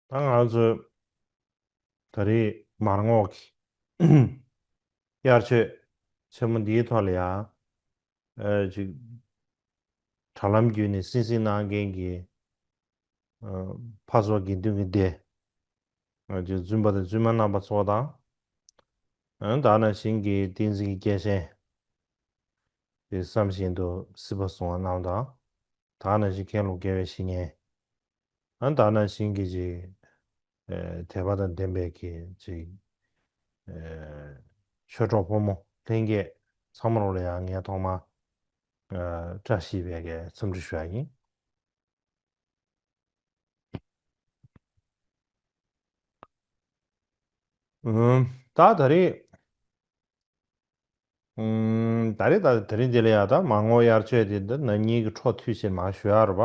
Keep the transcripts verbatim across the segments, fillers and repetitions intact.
ད་ང་ཚོ་ད་རེས་མར་ངོགས་ཀྱི་དབྱར་ཆོས་ཆེན་མོ་འདིའི་ཐོག་ལ་ཡང་ཨ་ཅིག་དྲ་ལམ་བརྒྱུད་ནས་གསན་གཟིགས་གནང་མཁན་གྱི་ཨ་འཕགས་ཚོགས་དགེ་འདུན་གྱི་སྡེ། ཨ་ཅིག་བཙུན་པ་དང་བཙུན་མ་རྣམ་པ་ཚོ་དང་། ཨ་ད་ནང་བཞིན་གྱི་བསྟན་འཛིན་གྱི་སྐྱེས་ཆེན། དེ་བསམ་བཞིན་དུ་སྲིད་པ་བཟུང་བ་རྣམས་དང་། ད་ནང་བཞིན་མཁན་སློབ་དགེ་བའི་བཤེས་གཉེན། ཨ་ད་ནང་བཞིན་གྱི་ཅིག་ཨེ་དད་པ་དང་ལྡན་པའི་གི་ཅིག་ཨེ་ཆོས་གྲོགས་ཕོ་མོ་ལྷན་རྒྱས་ཚང་མ་ལོ་ལ་ཡང་ངས་ཐོག་མ་ཨ་བཀྲ་ཤིས་པའི་གི་འཚམས་འདྲི་ཞུ་ཡ་ཡིན། ཨུམ། ད་ད་རེས། ཨུམ། ད་རེས་ད་དེ་རིང་འདི་ལ་ཡ་ད་མར་ངོགས་དབྱར་ཆོས་དེ་འདི་ན་ནིང་གི་འཕྲོ་མཐུད་བྱས་མར་ཞུ་ཡ་རེད་པ།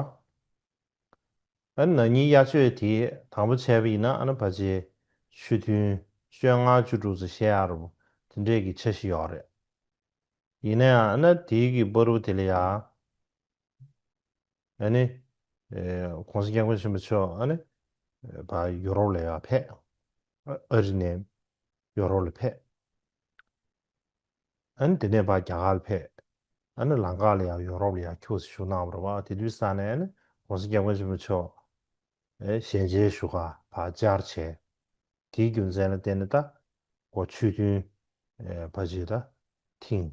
ཨ་ན་ནིང་དབྱར་ཆོས་དེ་དང་པོ་བྱས་པ་ཡིན་ན་ཨ་ན་ཕལ་ཆེར་ཆོས་ཐུན་བཅོ་ལྔ་བཅུ་དྲུག་ཙམ་བཤད་ཡ་རེད་པ། དེ་འདྲས་ཀྱི་འཆར་གཞི་ཡོད་རེད། ཡིན་ན་ཡང་ཨ་ན་དེའི་གི་བར་དུ་དེ་ལ་ཡ། ཨ་ནི། ཨེ་༸གོང་ས་༸སྐྱབས་མགོན་ཆེན་པོ་མཆོག་ཨ་ནི། ཨེ་ཕར་ཡོ་རོབ་ལ་ཡར་ཕེབས། ཨ་ཨ་རི་ནས་ཡོ་རོབ་ལ་ཕེབས། ཨ་ནི་དེ་ནས་ཕར་རྒྱ་གར་ལ་ཕེབས། ཨ་ནི་ལམ་ཁ་ལ་ཡང་ཡོ་རོབ་ལ་ཡར་ཁྱུག་ཙམ་བཞུགས་གནང་བ་རེད་པ། དེ་དུས་ཙ་ནས་ཨ་ནི་༸གོང་ས་༸སྐྱབས་མགོན་ཆེན་པོ་མཆོག་ཨེ་ཞལ་མཇལ་ཞུ་ག་ཕར་བཅར་བྱས། དེའི་རྒྱུ་མཚན་ལ་བརྟེན་ནས་ད་ཁོ་ཆོས་ཐུན་ཨེ་ཕལ་ཆེར་ད་ཐེངས་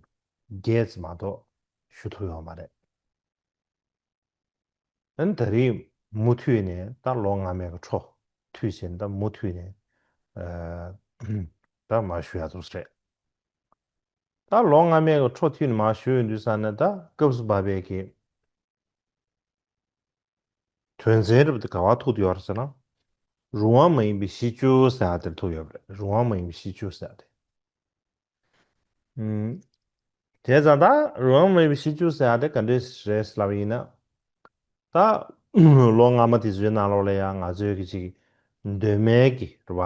བརྒྱད་ཙམ་མ་གཏོགས་ཞུ་ཐུབ་ཡོད་མ་རེད། ཨ་ནི་ད་རེས་མུ་མཐུད་ནས་ད་ལོ་སྔ་མའི་གི་འཕྲོ་མཐུད་བྱས་ནས་ད་མུ་མཐུད་ནས་ཨ་ད་མར་ཞུ་ཡ་འདུག་སེ་རེད། ད་ལོ་སྔ་མའི་གི་འཕྲོ་མཐུད་ནས་མར་ཞུ་ཡོང་དུས་ཙ་ན་ད་སྐབས་སུ་བབས་པའི་གི་དོན་ཚན་རབ་དེ་ག་པར་ཐུག་བསྡད་ཡོད་རེད་ཟེར་ན། རུང་བ་མ་ཡིན་པའི་གཞི་བཅུ་ཟེར་ཡ་དེར་ཐུག་ཡོད་པ་རེད། རུང་བ་མ་ཡིན་པའི་གཞི་བཅུ་ཟེར་ཡ་དེ། ཨུམ། དེ་ཙང་ད་རུང་བ་མ་ཡིན་པའི་གཞི་བཅུ་ཟེར་ཡ་དེ་ག་འདྲས་རེད་ལབ་པ་ཡིན་ན། ད་ལོ་སྔ་མ་དེ་ཚོའི་ནང་ལོགས་ལ་ཡང་ང་ཚོའི་གི་ཅིག་གདོད་མའི་གི་རེད་པ།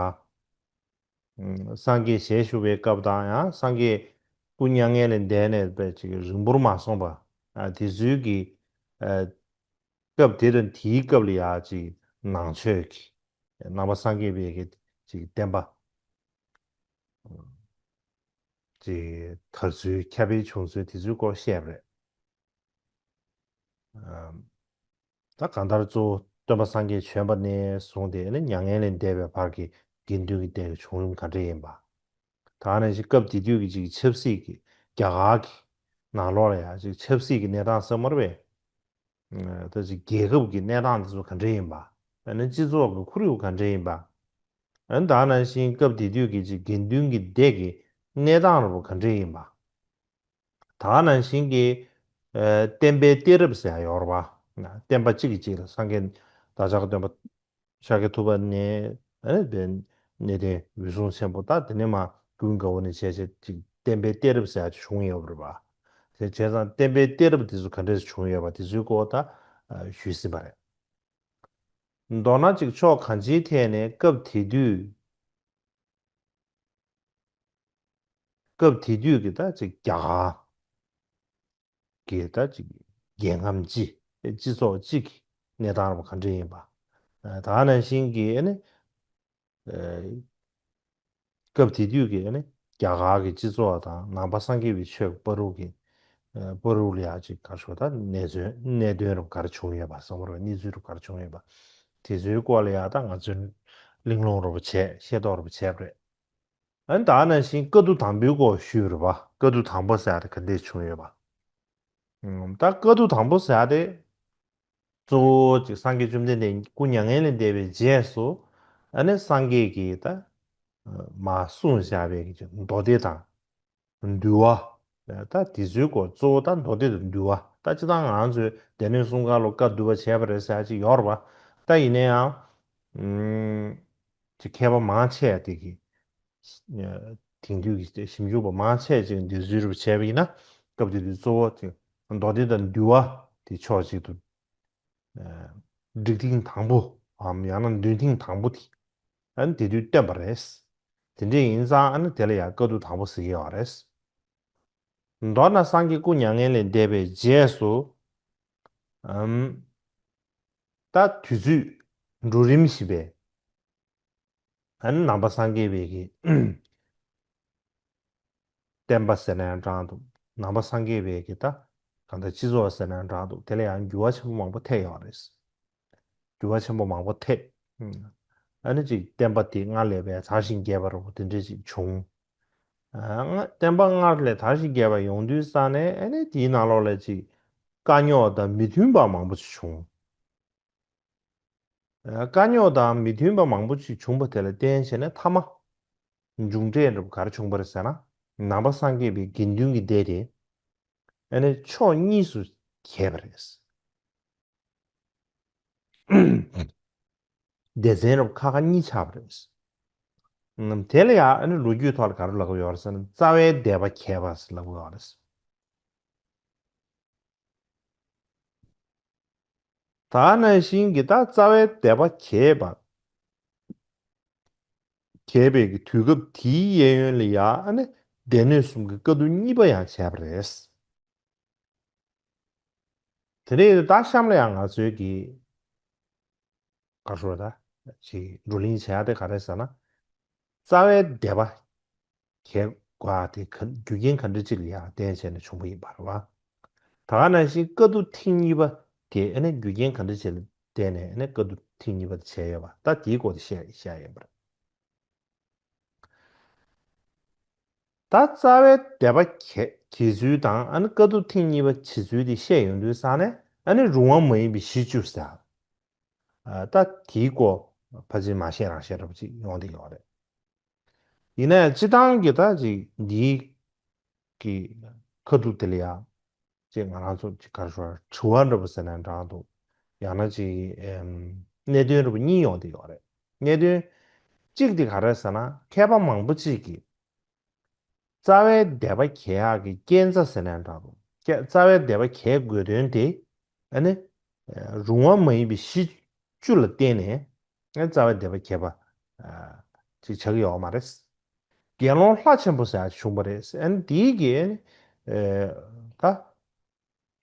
ཨུམ། སངས་རྒྱས་ཞལ་བཞུགས་པའི་སྐབས་དང་ཡང་སངས་རྒྱས་སྐུ་མྱ་ངན་ལས་འདས་ནས་པའི་ཅིག་རིང་པོར་མ་སོང་བ། ཨ་དེ་ཚོའི་གི་ཨ་སྐབས་དེ་དང་དེའི་སྐབས་ལ་ཡང་ཅིག་ནང་ཆོས་ཀྱི་ནང་པ་སངས་རྒྱས་པའི་གི་ཅིག་བསྟན་པ་ཅིག་དར་ཚུལ་ཁྱབ་སྤེལ་བྱུང་ཚུལ་དེ་ཚོའི་སྐོར་བཤད་པ་རེད། ཨ་ད་གང་ལྟར་གཙོ་བོ་སྟོན་པ་སངས་རྒྱས་བྱོན་པ་ནས་བཟུང་སྟེ་ནི་མྱ་ངན་ལས་འདས་པའི་བར་གྱི་དགེ་འདུན་གྱི་སྡེ་གི་བྱུང་རིམ་ག་འདྲ་ཡིན་པ། ད་ནང་བཞིན་སྐབས་དེ་དུས་ཀྱི་ཅིག་ཆབ་སྲིད་ཀྱི་རྒྱ་གར་གྱི་ནང་ལོགས་ལ་ཡང་ཅིག་ཆབ་སྲིད་ཀྱི་གནས་སྟངས་ཟེར་མ་རེད་པས། ད་ཅིག་རྒྱལ་ཁབ་ཀྱི་གནས་སྟངས་དེ་ཚོ་ག་འདྲ་ཡིན་པ། ཨ་ནི་སྤྱི་ཚོགས་ཀྱི་ཁོར་ཡུག་ག་འདྲ་ཡིན་པ། ཨ་ནི་ད་ནང་བཞིན་སྐབས་དེ་དུས་ཀྱི་ཅིག་དགེ་འདུན་གྱི་སྡེ་གི་གནས་སྟངས་རེད་པ་ག་འདྲ་ཡིན་པ། ད་ནང་བཞིན་གྱི་ཨ་བསྟན་པའི་གཏད་རབས་ཟེར་ཡ་ཡོད་རེད་པ། བསྟན་པ་གཅིག་གིས་གཅིག་ལ་སངས་རྒྱས་བདག་ཅག་སྟོན་པ་ཤཱཀྱ་ཐུབ་པ་ནས་ཨ་ནི་དཔལ་གནས་བརྟན་འོད་སྲུང་ཆེན་པོ། ད་དེ་ནས་མར་ཀུན་དགའ་བོ་ནས་བྱས་བྱས་ཅིག་བསྟན་པའི་གཏད་རབས་ཟེར་ཡ་ཅིག་བྱུང་ཡོད་པ་རེད་པ། དེ་བྱས་ཙང་བསྟན་པའི་གཏད་རབས་དེ་ཚོ་ག་འདྲས་བྱུང་ཡོད་པ་དེ་ཚོའི་སྐོར་ད་ཨ་ཞུས་ཟིན་པ་རེད། མདོར་ན་ཅིག་ཕྱོགས་གང་ཅིའི་ཐད་ནས་སྐབས་དེ་དུས། སྐབས་དེ་དུས་ཀྱི་ད་ཅིག་རྒྱ་གར་གྱི་ད་ཅིག་རྒྱལ་ཁམས་སྤྱི་སྤྱི་ཚོགས་སྤྱི་གི་གནས་སྟངས་རབ་ག་འདྲ་ཡིན་པ། ད་ནང་བཞིན་གྱི་ཨ་ནི་སྐབས་དེ་དུས་ཀྱི་ཨ་ནི་རྒྱ་གར་གྱི་སྤྱི་ཚོགས་དང་ནང་པ་སངས་རྒྱས་པའི་ཆོས་ཀྱི་བར་དུ་གི་བར་དུ་ལ་ཡ་ཅིག་ག་རེ་ཞུ་ད་གནད་དོན་གནད་དོན་རབ་ག་རེ་བྱུང་ཡོད་པ་བསམ་བློ་གནས་ཚུལ་རབ་ག་རེ་བྱུང་ཡོད་པ། དེ་ཚོའི་སྐོར་ལ་ཡ་ད་ང་ཚོས་གླེང་སློང་རབ་བྱས་ཤེས་རྟོགས་རབ་བྱས་པ་རེད། ཨ་ནི་ད་ནང་བཞིན་བཀའ་བསྡུ་དང་པོའི་སྐོར་ཞུས་པ་རེད་པ། བཀའ་བསྡུ་དང་པོ་ཟེར་ཡ་དེ་ག་འདྲས་བྱུང་ཡོད་པ། ཨུམ། ད་བཀའ་བསྡུ་དང་པོ་ཟེར་ཡ་དེ་གཙོ་བོ་ཅིག་སངས་རྒྱས་བཅོམ་ལྡན་འདས་སྐུ་མྱ་ངན་ལས་འདས་པའི་རྗེས་སུ་ཨ་ནི་སངས་རྒྱས་ཀྱིས་ད་མར་གསུངས་བཞག་པའི་གི་ཅིག་མདོ་སྡེ་དང་འདུལ་བ། ད་དེ་ཚོའི་སྐོར་གཙོ་བོ་ད་མདོ་སྡེ་དང་འདུལ་བ། ད་སྤྱིར་བཏང་ང་ཚོས་སྡེ་སྣོད་གསུམ་ཀ་ལ་བཀའ་བསྡུ་བ་བྱས་པ་རེད་ཟེར་ཡ་ཅིག་ཡོད་རེད་པ། ད་ཡིན་ན་ཡང་ཨུམ། ཅིག་མཁས་པ་མང་ཆེ་བ་དེ་གི་དེང་དུས་ཀྱི་ཞིབ་འཇུག་པ་མང་ཆེ་ཅིག་འདོད་ཚུལ་རུ་བྱས་པ་ཡིན་ན། སྐབས་དེ་དུས་གཙོ་བོ་དེ་མདོ་སྡེ་དང་འདུལ་བ་དེ་ཕྱོགས་གཅིག་ཏུ་ཨ་སྒྲིག་ཐེངས་དང་པོའམ་ཡང་ན་འདོན་ཐེངས་དང་པོ་དེ་ཨ་ནི་དེ་དུས་བཏོན་པ་རེད། དེ་འདྲས་ཡིན་ཙང་ཨ་ནི་དེ་ལ་ཡང་བཀའ་བསྡུ་དང་པོ་ཟེར་གྱི་ཡོད་རེད། མདོར་ན་སངས་རྒྱས་སྐུ་མྱ་ངན་ལས་འདས་པའི་རྗེས་སུ། ཨམ། ད་དུས་ཚོད་འགྲོ་རིམ་བཞིན་པའི་ ཨ་ནི་ནང་པ་སངས་རྒྱས་པའི་གི་བསྟན་པ་ཟེར་ན་ཡང་འདྲ་འདུག་ནང་པ་སངས་རྒྱས་པའི་གི་ད་གང་ལྟར་སྤྱི་ཚོགས་ཟེར་ན་ཡང་འདྲ་འདུག་དེ་ལ་ཡང་འགྱུར་བ་ཆེན་པོ་མང་པོ་ཐེབས་ཡོད་རེད། འགྱུར་བ་ཆེན་པོ་མང་པོ་ཐེབས། ཨ་ནི་ཅིག་བསྟན་པ་དེ་སྔར་ལས་པའི་དར་ཞིང་རྒྱས་པ་རུ་དེ་འདྲ་ཅིག་བྱུང་། ཨ་བསྟན་པ་སྔར་ལས་དར་ཞིང་རྒྱས་པ་ཡོང་དུས་ཙང་ནས་ཨ་ནི་དེའི་ནང་ལོགས་ལ་ཅིག་དཀའ་རྙོག་དང་མི་མཐུན་པ་མང་པོ་ཅིག་བྱུང་། དཀའ་རྙོག་དང་མི་མཐུན་པ་མང་པོ་ཅིག་བྱུང་བ་དེ་ལ་བརྟེན་བྱས་ནས་མཐའ་མ་མཇུག་འབྲས་འདྲ་པོ་ག་རེ་བྱུང་བ་རེད་ཟེར་ན། ནང་པ་སངས་རྒྱས་པའི་དགེ་འདུན་གྱི་སྡེ་དེ་ཨ་ནི་ཕྱོགས་གཉིས་སུ་གྱེས་པ་རེད། སྡེ་ཚན་འདྲ་པོ་ཁག་ཁག་གཉིས་ཆགས་པ་རེད། དེ་ལ་ཡང་ཨ་ནི་ལོ་རྒྱུས་ཐོག་ལ་ག་རེ་ལབ་ཀྱི་ཡོད་རེད་ཟེར་ན། རྩ་བའི་སྡེ་པ་གྱེས་པ་ལབ་ཀྱི་ཡོད་རེད། ད་ནང་བཞིན་གྱི་ད་རྩ་བའི་སྡེ་པ་གྱེས་པ། གྱེས་པའི་གི་དུས་སྐབས་དེའི་གཡས་གཡོན་ལ་ཡང་ཨ་ནི་སྡེ་སྣོད་གསུམ་གྱི་དཀའ་ཐུབ་གཉིས་པ་ཡང་བྱས་པ་རེད། དེ་ནས་ད་གཤམ་ལ་ཡང་ང་ཚོའི་གི་ག་རེ་ཟེར་ད་ཅིག་བགྲོ་གླེང་བྱེད་ཡ་དེ་ག་རེ་ཟེར་ན། རྩ་བའི་སྡེ་པ་གྱེས་དགོས་པ་དེ་ག་རྒྱུ་རྐྱེན་ག་འདྲ་ཅིག་ལ་ཡང་བརྟེན་བྱས་ནས་བྱུང་བ་ཡིན་པ་རེད་བ། ད་ག་ནང་བཞིན་དཀའ་ཐུབ་ཐེངས་གཉིས་པ་དེ་ཨ་ནི་རྒྱུ་རྐྱེན་ག་འདྲ་ཅིག་ལ་བརྟེན་ནས་ཨ་ནི་དཀའ་ཐུབ་ཐེངས་གཉིས་པ་དེ་བྱས་ཡོད་པ། ད་དེའི་སྐོར་དེ་བཤད་བཤད་ཡོད་པ་རེད། ད་རྩ་བའི་སྡེ་པ་གྱེས་གྱེས་ཚུལ་དང་ཨ་ནི་དཀའ་ཐུབ་ཐེངས་གཉིས་པ་བྱེད་ཚུལ་དེ་བཤད་ཡོང་དུས་ཙང་ནས་ཨ་ནི་རུང་བ་མ་ཡིན་པའི་གཞི་བཅུ་ཟེར། ཨ་ད་དེའི་སྐོར་ཕལ་ཆེར་མ་བཤད་རང་བཤད་འདྲ་པོ་ཅིག་ཡོང་བསྡད་ཡོད་རེད། ཡིན་ན་ཡང་སྤྱིར་བཏང་གི་ད་ཅིག་འདིའི་གི་ཁ་ཐུག་དེ་ལ་ཡང་ཅིག་ང་རང་ཚོ་ཅིག་ག་རེ་ཞུ་དྲི་བ་འདྲ་པོ་ཟེར་ན་འདྲ་འདུག་ཡང་ན་ཅིག་ཨེམ་གནད་དོན་འདྲ་པོ་གཉིས་ཡོང་བསྡད་ཡོད་རེད། གནད་དོན་གཅིག་དེ་ག་རེ་ཟེར་ན། མཁས་པ་མང་པོ་ཅིག་གིས་རྩ་བའི་སྡེ་པ་གྱེས་ཡག་གི་རྐྱེན་རྩ་ཟེར་ན་འདྲ་འདུག་རྩ་བའི་སྡེ་པ་གྱེས་དགོས་དོན་དེ་ཨ་ནི་རུང་བ་མ་ཡིན་པའི་གཞི་བཅུ་ལ་བརྟེན་ནས་རྩ་བའི་སྡེ་པ་གྱེས་པ་ཅིག་ཆགས་ཀྱི་ཡོད་མ་རེད། དགེ་སློང་ལྷ་ཆེན་པོ་ཟེར་ཡག་བྱུང་བ་རེད། ཨ་ནི་དེའི་གི་ཨ་ནི་ད་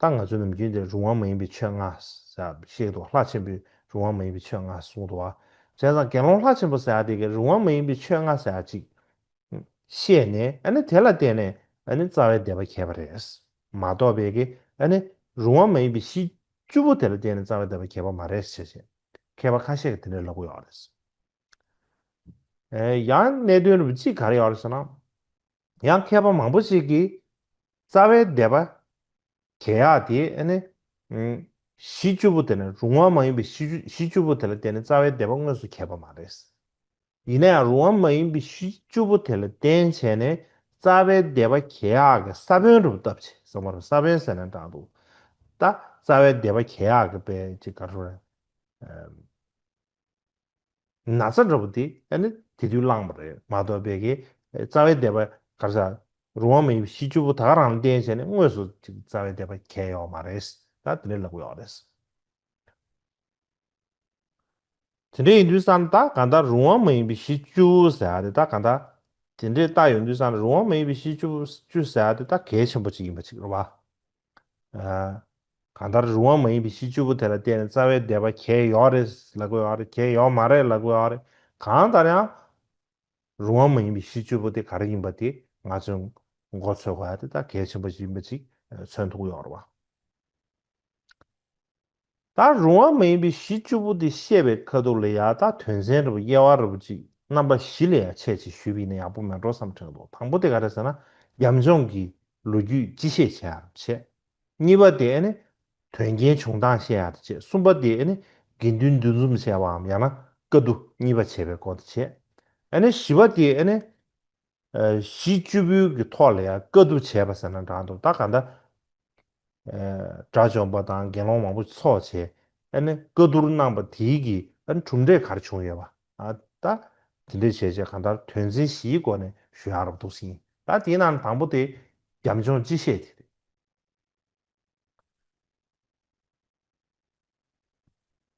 ད་ང་ཚོ་ནམ་རྒྱུན་དེ་རུང་བ་མ་ཡིན་པའི་ཆོས་ལྔ་ཟེར་བཤད་འདུག་ལྷ་ཆེན་པོས་རུང་བ་མ་ཡིན་པའི་ཆོས་ལྔ་གསུངས་འདུག་བ། བྱས་ཙང་དགེ་སློང་ལྷ་ཆེན་པོ་ཟེར་ཡག་དེ་གི་རུང་བ་མ་ཡིན་པའི་ཆོས་ལྔ་ཟེར་ཡག་ཅིག་བཤད་ནས་ཨ་ནི་དེ་ལ་བརྟེན་ནས་ཨ་ནི་རྩ་བའི་སྡེ་པ་གྱེས་པ་རེད། མ་གཏོགས་པའི་གི་ཨ་ནི་རུང་བ་མ་ཡིན་པའི་གཞི་བཅུ་པོ་དེ་ལ་བརྟེན་ནས་རྩ་བའི་སྡེ་པ་གྱེས་པ་མ་རེད་ཟེར་བྱས་མཁས་པ་ཁ་ཤས་ཀྱིས་དེ་འདྲ་ལབ་ཀྱི་ཡོད་རེད། ཨེ་ཡང་གནད་དོན་རུ་གཅིག་ག་རེ་ཡོད་རེད་ཟེར་ན། ཡང་མཁས་པ་མང་པོ་ཞིག་གིས་རྩ་བའི་སྡེ་པ་གྱེས་ཡག་དེ་ཨ་ནི་ཨུམ་གཞི་བཅུ་པོ་དེ་ནི་རུང་བ་མ་ཡིན་པའི་གཞི་བཅུ་གཞི་བཅུ་པོ་དེ་ལ་བརྟེན་ནས་རྩ་བའི་སྡེ་པ་དངོས་སུ་གྱེས་པ་མ་རེད། ཡིན་ན་ཡང་རུང་བ་མ་ཡིན་པའི་གཞི་བཅུ་པོ་དེ་ལ་བརྟེན་བྱས་ནས་རྩ་བའི་སྡེ་པ་གྱེས་ཡག་གི་ས་བོན་རུ་བཏབ་བྱས་ཟེར་བ་རེད། ས་བོན་ཟེར་ན་འདྲ་འདུག་ད་རྩ་བའི་སྡེ་པ་གྱེས་ཡག་གི་དཔེ་ཅིག་ག་རེ་ཟེར། ན་ཚ་འདྲ་པོ་དེ་ཨ་ནི་དེ་དུས་བླངས་པ་རེད། མ་གཏོགས་པའི་གི་རྩ་བའི་སྡེ་པ་ག་རེ་ཟེར། རུང་བ་མ་ཡིན་པའི་གཞི་བཅུ་པོ་ད་ག་རང་ལ་བརྟེན་བྱས་ནས་དངོས་སུ་ཅིག་རྩ་བའི་སྡེ་པ་གྱེས་ཡོད་མ་རེད། ད་དེ་འདྲ་ལབ་ཀྱི་ཡོད་རེད། དེ་འདྲ་ཡིན་དུས་ཙང་ད་གང་ལྟར་རུང་བ་མ་ཡིན་པའི་གཞི་བཅུ་ཟེར་ཡག་དེ་ད་གང་ལྟར་དེ་འདྲའི་རྟགས་ཡོང་དུས་ཙང་རུང་བ་མ་ཡིན་པའི་གཞི་བཅུ་བཅུ་ཟེར་ཡག་དེ་ད་གལ་ཆེན་པོ་ཅིག་ཡིན་པ་ཅིག་རེད་བ། ཨ་གང་ལྟར་རུང་བ་མ་ཡིན་པའི་གཞི་བཅུ་པོ་དེ་ལ་བརྟེན་ནས་རྩ་བའི་སྡེ་པ་གྱེས་ཡོད་རེད་ལབ་ཀྱི་ཡོད་རེད། གྱེས་ཡོད་མ་རེད་ལབ་ཀྱི་ཡོད་རེད། གང་ལྟར་ཡང་རུང་བ་མ་ཡིན་པའི་གཞི་བཅུ་པོ་དེ་ག་རེ་ཡིན་པ་དེ་ང་ཚོས་མགོ་ཚོད་དགོས་ཡག་དེ་ད་གལ་ཆེན་པོ་ཞིག་ཡིན་པ་ཅིག་མཚོན་ཐུབ་ཀྱི་ཡོད་རེད་བ། ད་རུང་བ་མ་ཡིན་པའི་གཞི་བཅུ་པོ་དེ་བཤད་པའི་ཁ་ཐུག་ལ་ཡ་ད་དོན་ཚན་རེ་བ་དབྱེ་བ་རེ་བ་ཅིག་རྣམ་པ་བཞི་ལ་ཡ་ཕྱེ་ཅིག་ཞུས་པ་ཡིན་ན་ཡག་པོ་མེད་འགྲོ་བསམ་དྲན་འདུག་དང་པོ་དེ་ག་རེ་ཟེར་ན། རྒྱབ་ལྗོངས་ཀྱི་ལོ་རྒྱུས་སྤྱི་བཤད་བྱེད་ཡག་བྱས། གཉིས་པ་དེ་ནི་དོན་རྐྱེན་བྱུང་སྟངས་བཤད་ཡག་དེ་བྱས། གསུམ་པ་དེ་ནི་དགེ་འདུན་འདུ་འཛོམས་བྱས་པའམ་ཡང་ན་བཀའ་བསྡུ་གཉིས་པ་བྱས་པའི་སྐོར་དེ་བྱས། ཨ་ནི་བཞི་པ་དེ་ནི་ཨ་གཞི་བཅུ་པོའི་གི་ཐོག་ལ་ཡང་བཀའ་བསྡུ་བྱས་པ་ཟེར་ན་འདྲ་འདུག་ད་གང་ལྟར་ཨ་དགྲ་བཅོམ་པ་དང་དགེ་སློང་མང་པོ་ཚོགས་བྱས་ཨ་ནི་བཀའ་བསྡུར་གནང་བ་དེའི་གི་ཨ་ནི་གྲུབ་འབྲས་ག་རེ་བྱུང་ཡོད་པ། ཨ་ད་དེ་འདྲས་བྱས་བྱས་གང་ལྟར་དོན་ཚན་བཞིའི་སྒོ་ནས་ཞུ་ཡག་རེད་འདུག་ཟིན། ད་དེའི་ནང་ནས་དང་པོ་དེ་རྒྱབ་ལྗོངས་སྤྱི་བཤད་དེ་རེད།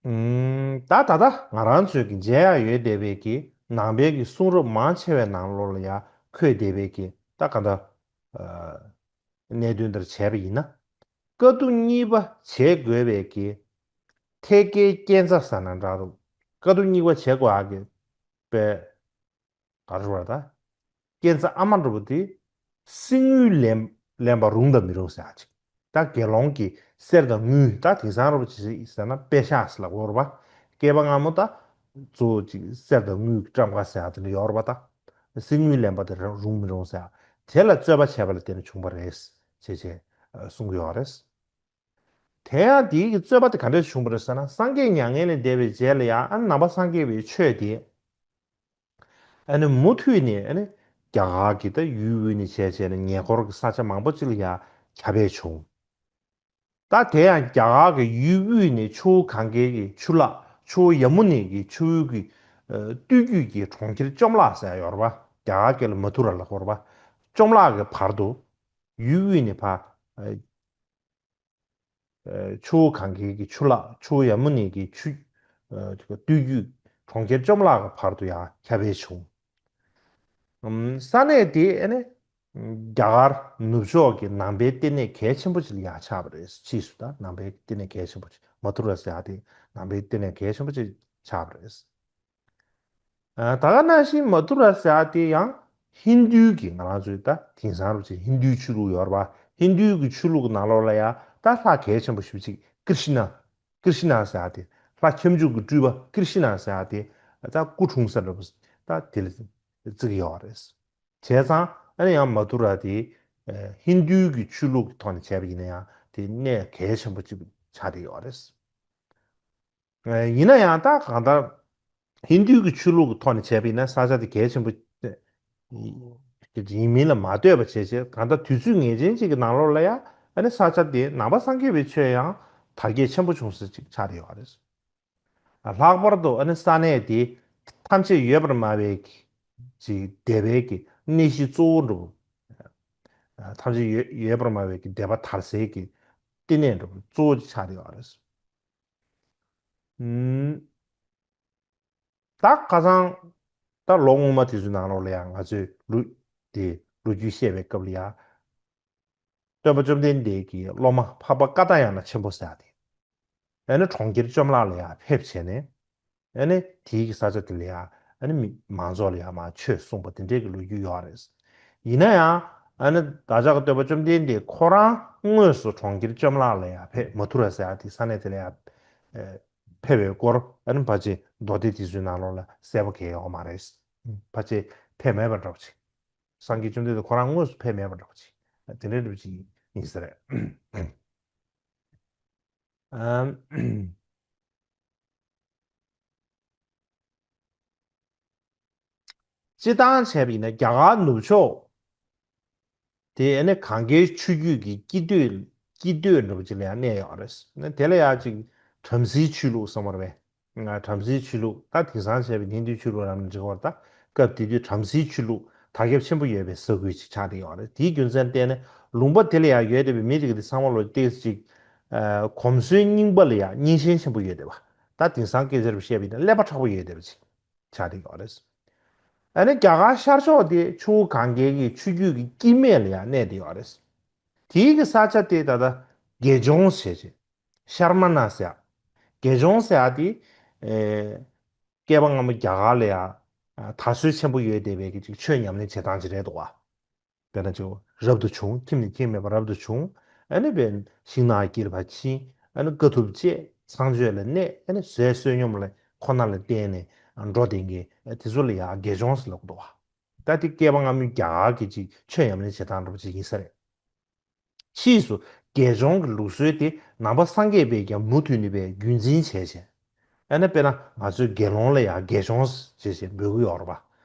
ཨུམ། ད་ད་ལྟ་ང་རང་ཚོས་ཀྱི་མཇལ་ཡག་ཡོད་བསྡད་པའི་གི་ནང་པའི་གི་གསུང་རབ་མང་ཆེ་བའི་ནང་ལོགས་ལ་ཡང་འཁོད་བསྡད་པའི་གི་ད་ག་འདྲ་ཨ་གནད་དོན་འདིར་བྱས་པ་ཡིན་ན། བཀའ་བསྡུ་གཉིས་པ་བྱེད་དགོས་པའི་གི་ཐད་ཀའི་རྐྱེན་རྩ་ཟེར་ན་འདྲ་འདུག་བཀའ་བསྡུ་གཉིས་པ་བྱེད་དགོས་ཡག་གི་པའི་ ག་རེ་ཟེར་བ་ད། རྐྱེན་རྩ་ཨ་མ་འདྲ་པོ་དེ་གསེར་དངུལ་ལེན་ལེན་པ་རུང་དང་མི་རུང་ཟེར་ཡ་ཅིག་ད་དགེ་སློང་གི་གསེར་དང་དངུལ་ད་དེང་སང་འདྲ་པོ་ཅིག་ཟེར་ན་པེ་ཤག་ཟེར་ལབ་ཀྱི་ཡོད་རེད་པ། སྐྱེས་པ་སྔ་མོ་ད་གཙོ་བོ་ཅིག་གསེར་དང་དངུལ་གྱི་བཀྲམ་ཁ་ཟེར་ཡ་དེ་འདྲ་ཡོད་རེད་པ། ད་གསེར་དངུལ་ལེན་པ་དེ་རུང་མི་རུང་ཟེར་ཡ་དེ་ལ་རྩོད་པ་བྱས་པ་ལ་བརྟེན་ནས་བྱུང་བ་རེད་ཅེས་བྱས་གསུང་གི་ཡོད་རེད། དེ་ཡང་དེའི་གི་རྩོད་པ་དེ་ག་འདྲས་བྱུང་བ་རེད་ཟེར་ན། སངས་རྒྱས་མྱ་ངན་ལས་འདས་པའི་རྗེས་ལ་ཡང་ཨ་ནི་ནང་པ་སངས་རྒྱས་པའི་ཆོས་དེ་ཨ་ནི་མུ་མཐུད་ནས་ཨ་ནི་རྒྱ་གར་གྱི་ད་ཡུལ་དབུས་ནས་བྱས་བྱས་ནས་ཉེ་འཁོར་གྱི་ས་ཆ་མང་པོ་ཅིག་ལ་ཡང་ཁྱབ་སྤེལ་བྱུང་། ད་དེ་ཡང་རྒྱ་གར་གྱི་ཡུལ་དབུས་ནས་ཆུ་བོ་གངྒཱའི་གི་ཆུ་ལག་ཆུ་བོ་ཡ་མུ་ནའི་གི་ཆུ་བོའི་གི་ཨ་སྟོད་རྒྱུད་ཀྱི་གྲོང་ཁྱེར་བཅོམ་བརླག་ཟེར་ཡ་ཡོད་རེད་པ། རྒྱ་གར་སྐད་ལ་མ་ཐུ་ར་ལབ་ཀྱི་ཡོད་རེད་པ། བཅོམ་བརླག་གི་བར་དུ་ཡུལ་དབུས་ནས་ཕར་ཨ་ཆུ་བོ་གངྒཱའི་གི་ཆུ་ལག་ཆུ་བོ་ཡ་མུ་ནའི་གི་ཆུ་ཨ་སྟོད་རྒྱུད་གྲོང་ཁྱེར་བཅོམ་བརླག་གི་བར་དུ་ཡང་ཁྱབ་སྤེལ་བྱུང་། ཨམ་ས་གནས་དེ་ཨ་ནི་རྒྱ་གར་ནུབ་ཕྱོགས་ཀྱི་ནང་པའི་ལྟེ་གནས་གལ་ཆེན་པོ་ཅིག་ལ་ཡང་ཆགས་པ་རེད། ཕྱིས་སུ་ད་ནང་པའི་ལྟེ་གནས་གལ་ཆེན་པོ་ཅིག་མ་ཐུ་ར་ཟེར་ཡ་དེ་ནང་པའི་ལྟེ་གནས་གལ་ཆེན་པོ་ཅིག་ཆགས་པ་རེད། ཨ་ད་ག་ནང་བཞིན་མ་ཐུ་ར་ཟེར་ཡ་དེ་ཡང་ཧིན་རྡུའི་གི་ང་རང་ཚོའི་ད་དེང་སང་རུ་ཆེ་ཧིན་རྡུའི་ཆོས་ལུགས་ཡོད་རེད་པ། ཧིན་རྡུའི་གི་ཆོས་ལུགས་ཀྱི་ནང་ལོགས་ལ་ཡང་ད་ལྷ་གལ་ཆེན་པོ་ཞེ་པོ་ཅིག་ཀིར་ཤི་ན། ཀིར་ཤི་ན་ཟེར་ཡ་དེ་ལྷ་ཁྱབ་འཇུག་གི་སྤྲུལ་པ་ཀིར་ཤི་ན་ཟེར་ཡ་དེ་ད་སྐུ་འཁྲུངས་ས་འདྲ་པོ་ད་དེ་ལ་བརྩི་གི་ཡོད་རེད། བྱས་ཙང་ཨ་ནི་ཡང་མ་ཐུ་ར་དེ་ཨ་ཧིན་རྡུའི་གི་ཆོས་ལུགས་ཀྱི་ཐོག་ནས་བྱས་པ་ཡིན་ན་ཡང་དེ་གནས་གལ་ཆེན་པོ་ཅིག་ཆགས་བསྡད་ཡོད་རེད། ཡིན་ན་ཡང་ད་གང་ལྟར་ཧིན་རྡུའི་གི་ཆོས་ལུགས་ཀྱི་ཐོག་ནས་བྱས་པ་ཡིན་ན་ས་ཆ་དེ་གལ་ཆེན་པོ་ཡིན་མིན་ལ་མ་ལྟོས་པ་བྱས་བྱས། གང་ལྟར་དུས་ཚོད་ངེས་ཅན་ཅིག་གི་ནང་ལོགས་ལ་ཡང་ཨ་ནི་ས་ཆ་དེ་ནང་པ་སངས་རྒྱས་པའི་ཆོས་ཡང་དར་རྒྱས་ཆེན་པོ་བྱུང་ས་ཅིག་ཆགས་བསྡད་ཡོད་རེད། ལྷག་པར་དུ་ཨ་ནི་ས་གནས་དེ་ཐམས་ཅད་ཡོད་པར་སྨྲ་བའི་ཅིག་སྡེ་པའི་གི་གནས་གཞི་གཙོ་བོ་འདྲ་པོ། ཐམས་ཅད་ཡོད་ཡོད་པར་སྨྲ་བའི་གི་སྡེ་པ་དར་སའི་གི་ལྟེ་གནས་འདྲ་པོ་གཙོ་བོ་ཅིག་ཆགས་བསྡད་ཡོད་རེད། ཨུམ། ད་ཁ་སང་ད་ལོ་སྔོན་མ་དེ་ཚོའི་ནང་ལོགས་ལ་ཡང་ང་ཚོས་ལོ་དེ་ལོ་རྒྱུས་བཤད་པའི་སྐབས་ལ་ཡང་སྟོན་པ་བཅོམ་ལྡན་འདས་ཀྱི་སློབ་མ་འཕགས་པ་ཀ་ཏ་ཡ་ན་ཆེན་པོ་ཟེར་ཡ་དེ་ཨ་ནི་གྲོང་ཁྱེར་བཅོམ་བརླག་ལ་ཡང་ཕེབས་བྱས་ནས་ཨ་ནི་དེའི་གི་ས་ཆ་དེ་ལ་ཡང་ཨ་ནི་མི་མང་ཚོགས་ལ་ཡང་མར་ཆོས་གསུངས་པ་དེ་འདྲའི་གི་ལོ་རྒྱུས་ཡོད་རེད། ཡིན་ན་ཡང་ཨ་ནི་བདག་ཅག་གི་སྟོན་པ་བཅོམ་ལྡན་འདས་ཁོ་རང་དངོས་སུ་གྲོང་ཁྱེར་བཅོམ་བརླག་ལ་ཡང་ཕེབས། མ་ཐུ་ར་ཟེར་ཡ་དེ་ས་གནས་དེ་ལ་ཡང་ཨ་ཕེབས་པའི་སྐོར་ཨ་ནི་ཕལ་ཆེར་མདོ་སྡེ་དེ་ཚོའི་ནང་ལོགས་ལ་གསལ་པོ་གང་ཡང་ཡོད་མ་རེད། ཕལ་ཆེར་ཕེབས་མེད་པ་འདྲ་པོ་ཅིག་སངས་རྒྱས་བཅོམ་ལྡན་འདས་ཁོ་རང་དངོས་སུ་ཕེབས་མེད་པ་འདྲ་པོ་ཅིག་དེ་འདྲའི་འདྲ་པོ་ཅིག་ཡིན་ས་རེད། ཨམ། སྤྱིར་བཏང་བྱས་པ་ཡིན་ན་རྒྱ་གར་ནུབ་ཕྱོགས་དེ་ཨ་ནི་གངས་ཀའི་ཆུ་རྒྱུད་ཀྱི་སྐྱིད་སྡོད་སྐྱིད་སྡོད་འདྲ་པོ་ཅིག་ལ་ཡང་གནས་ཡོད་རེད། ཨ་ནི་དེ་ལ་ཡང་ཅིག་བྲམ་ཟེའི་ཆོས་ལུགས་བསམ་པ་རེད། ང་བྲམ་ཟེའི་ཆོས་ལུགས་ད་དེང་སང་བྱས་པའི་ཧིན་རྡུའི་ཆོས་ལུགས་རང་ལ་འགྲིག་པར་ད་སྐབས་དེ་དུས་བྲམ་ཟེའི་ཆོས་ལུགས་དར་ཁྱབ་ཆེན་པོ་ཡོད་པའི་ས་ཁུལ་ཅིག་ཆགས་བསྡད་ཡོད་རེད། དེའི་རྒྱུ་མཚན་བརྟེན་ནས་ལུང་པ་དེ་ལ་ཡང་ཡོད་བསྡད་པའི་མི་དེ་ག་དེ་ཚང་མ་ལོ་ཏོག་ཙམ་ཅིག་ཨ་གོམས་སྲོལ་རྙིང་པ་ལ་ཡང་སྙིང་ཤེས་ཆེན་པོ་ཡོད་བསྡད་པ། ད་དེང་སང་སྐད་ཆ་རུ་བཤད་པ་ཡིན་ན་ཀླད་པ་མཁྲེགས་པོ་ཡོད་བསྡད་པ་ཅིག་ཆགས་བསྡད་ཡོད་རེད། ཨ་ནི་རྒྱ་གར་ཤར་ཕྱོགས་དེ་ཆུ་བོ་གངྒཱའི་གི་ཆུ་རྒྱུད་ཀྱི་སྐྱིད་སྨད་ལ་ཡང་གནས་བསྡད་ཡོད་རེད། དེའི་གི་ས་ཆ་དེ་ད་ལྟ་དགེ་སྦྱོང་ཟེར་བྱས། ཤར་མ་ན་ཟེར་ཡ། དགེ་སྦྱོང་ཟེར་ཡ་དེ་ཨེ་བསྐལ་པ་སྔ་མོ་རྒྱ་གར་ལ་ཡང་དར་སྲོལ་ཆེན་པོ་ཡོད་བསྡད་པའི་གི་ཅིག་ཆོས་ཉམས་ལེན་བྱེད་སྟངས་ཅིག་རེད་འདུག་བ། དཔེར་ན་ཅིག་རབ་ཏུ་བྱུང་། ཁྱིམ་ནས་ཁྱིམ་མེད་པར་རབ་ཏུ་བྱུང་། ཨ་ནི་དཔེར་ན་ཤིང་ནགས་དཀྱིལ་ལ་ཕྱིན། ཨ་ནི་དཀའ་ཐུབ་སྤྱད། ཚངས་སྤྱོད་ལ་གནས། ཨ་ནི་ཟས་བསོད་སྙོམས་ལ་ཁོ་ན་ལ་བརྟེན་ནས་འགྲོ་བསྡད་མཁན་དེ་ཚོ་ལ་ཡང་དགེ་སྦྱོང་ཟེར་ལབ་ཀྱི་འདུག་བ། ད་དེ་བསྐལ་པ་སྔ་མོའི་རྒྱ་གར་གྱི་ཅིག་ཆོས་ཉམས་ལེན་བྱེད་སྟངས་འདྲ་པོ་ཅིག་ཡིན་ས་རེད། ཕྱིས་སུ་དགེ་སྦྱོང་གི་ལུགས་སྲོལ་དེ་ནང་པ་སངས་རྒྱས་པས་ཀྱང་མུ་མཐུད་ནས་པའི་རྒྱུན་འཛིན་བྱས་བྱས། ཨ་ནི་དཔེར་ན་ང་ཚོའི་དགེ་སློང་ལ་ཡང་དགེ་སྦྱོང་ཞེས་བྱས་འབོད་ཀྱི་ཡོད་རེད་པ།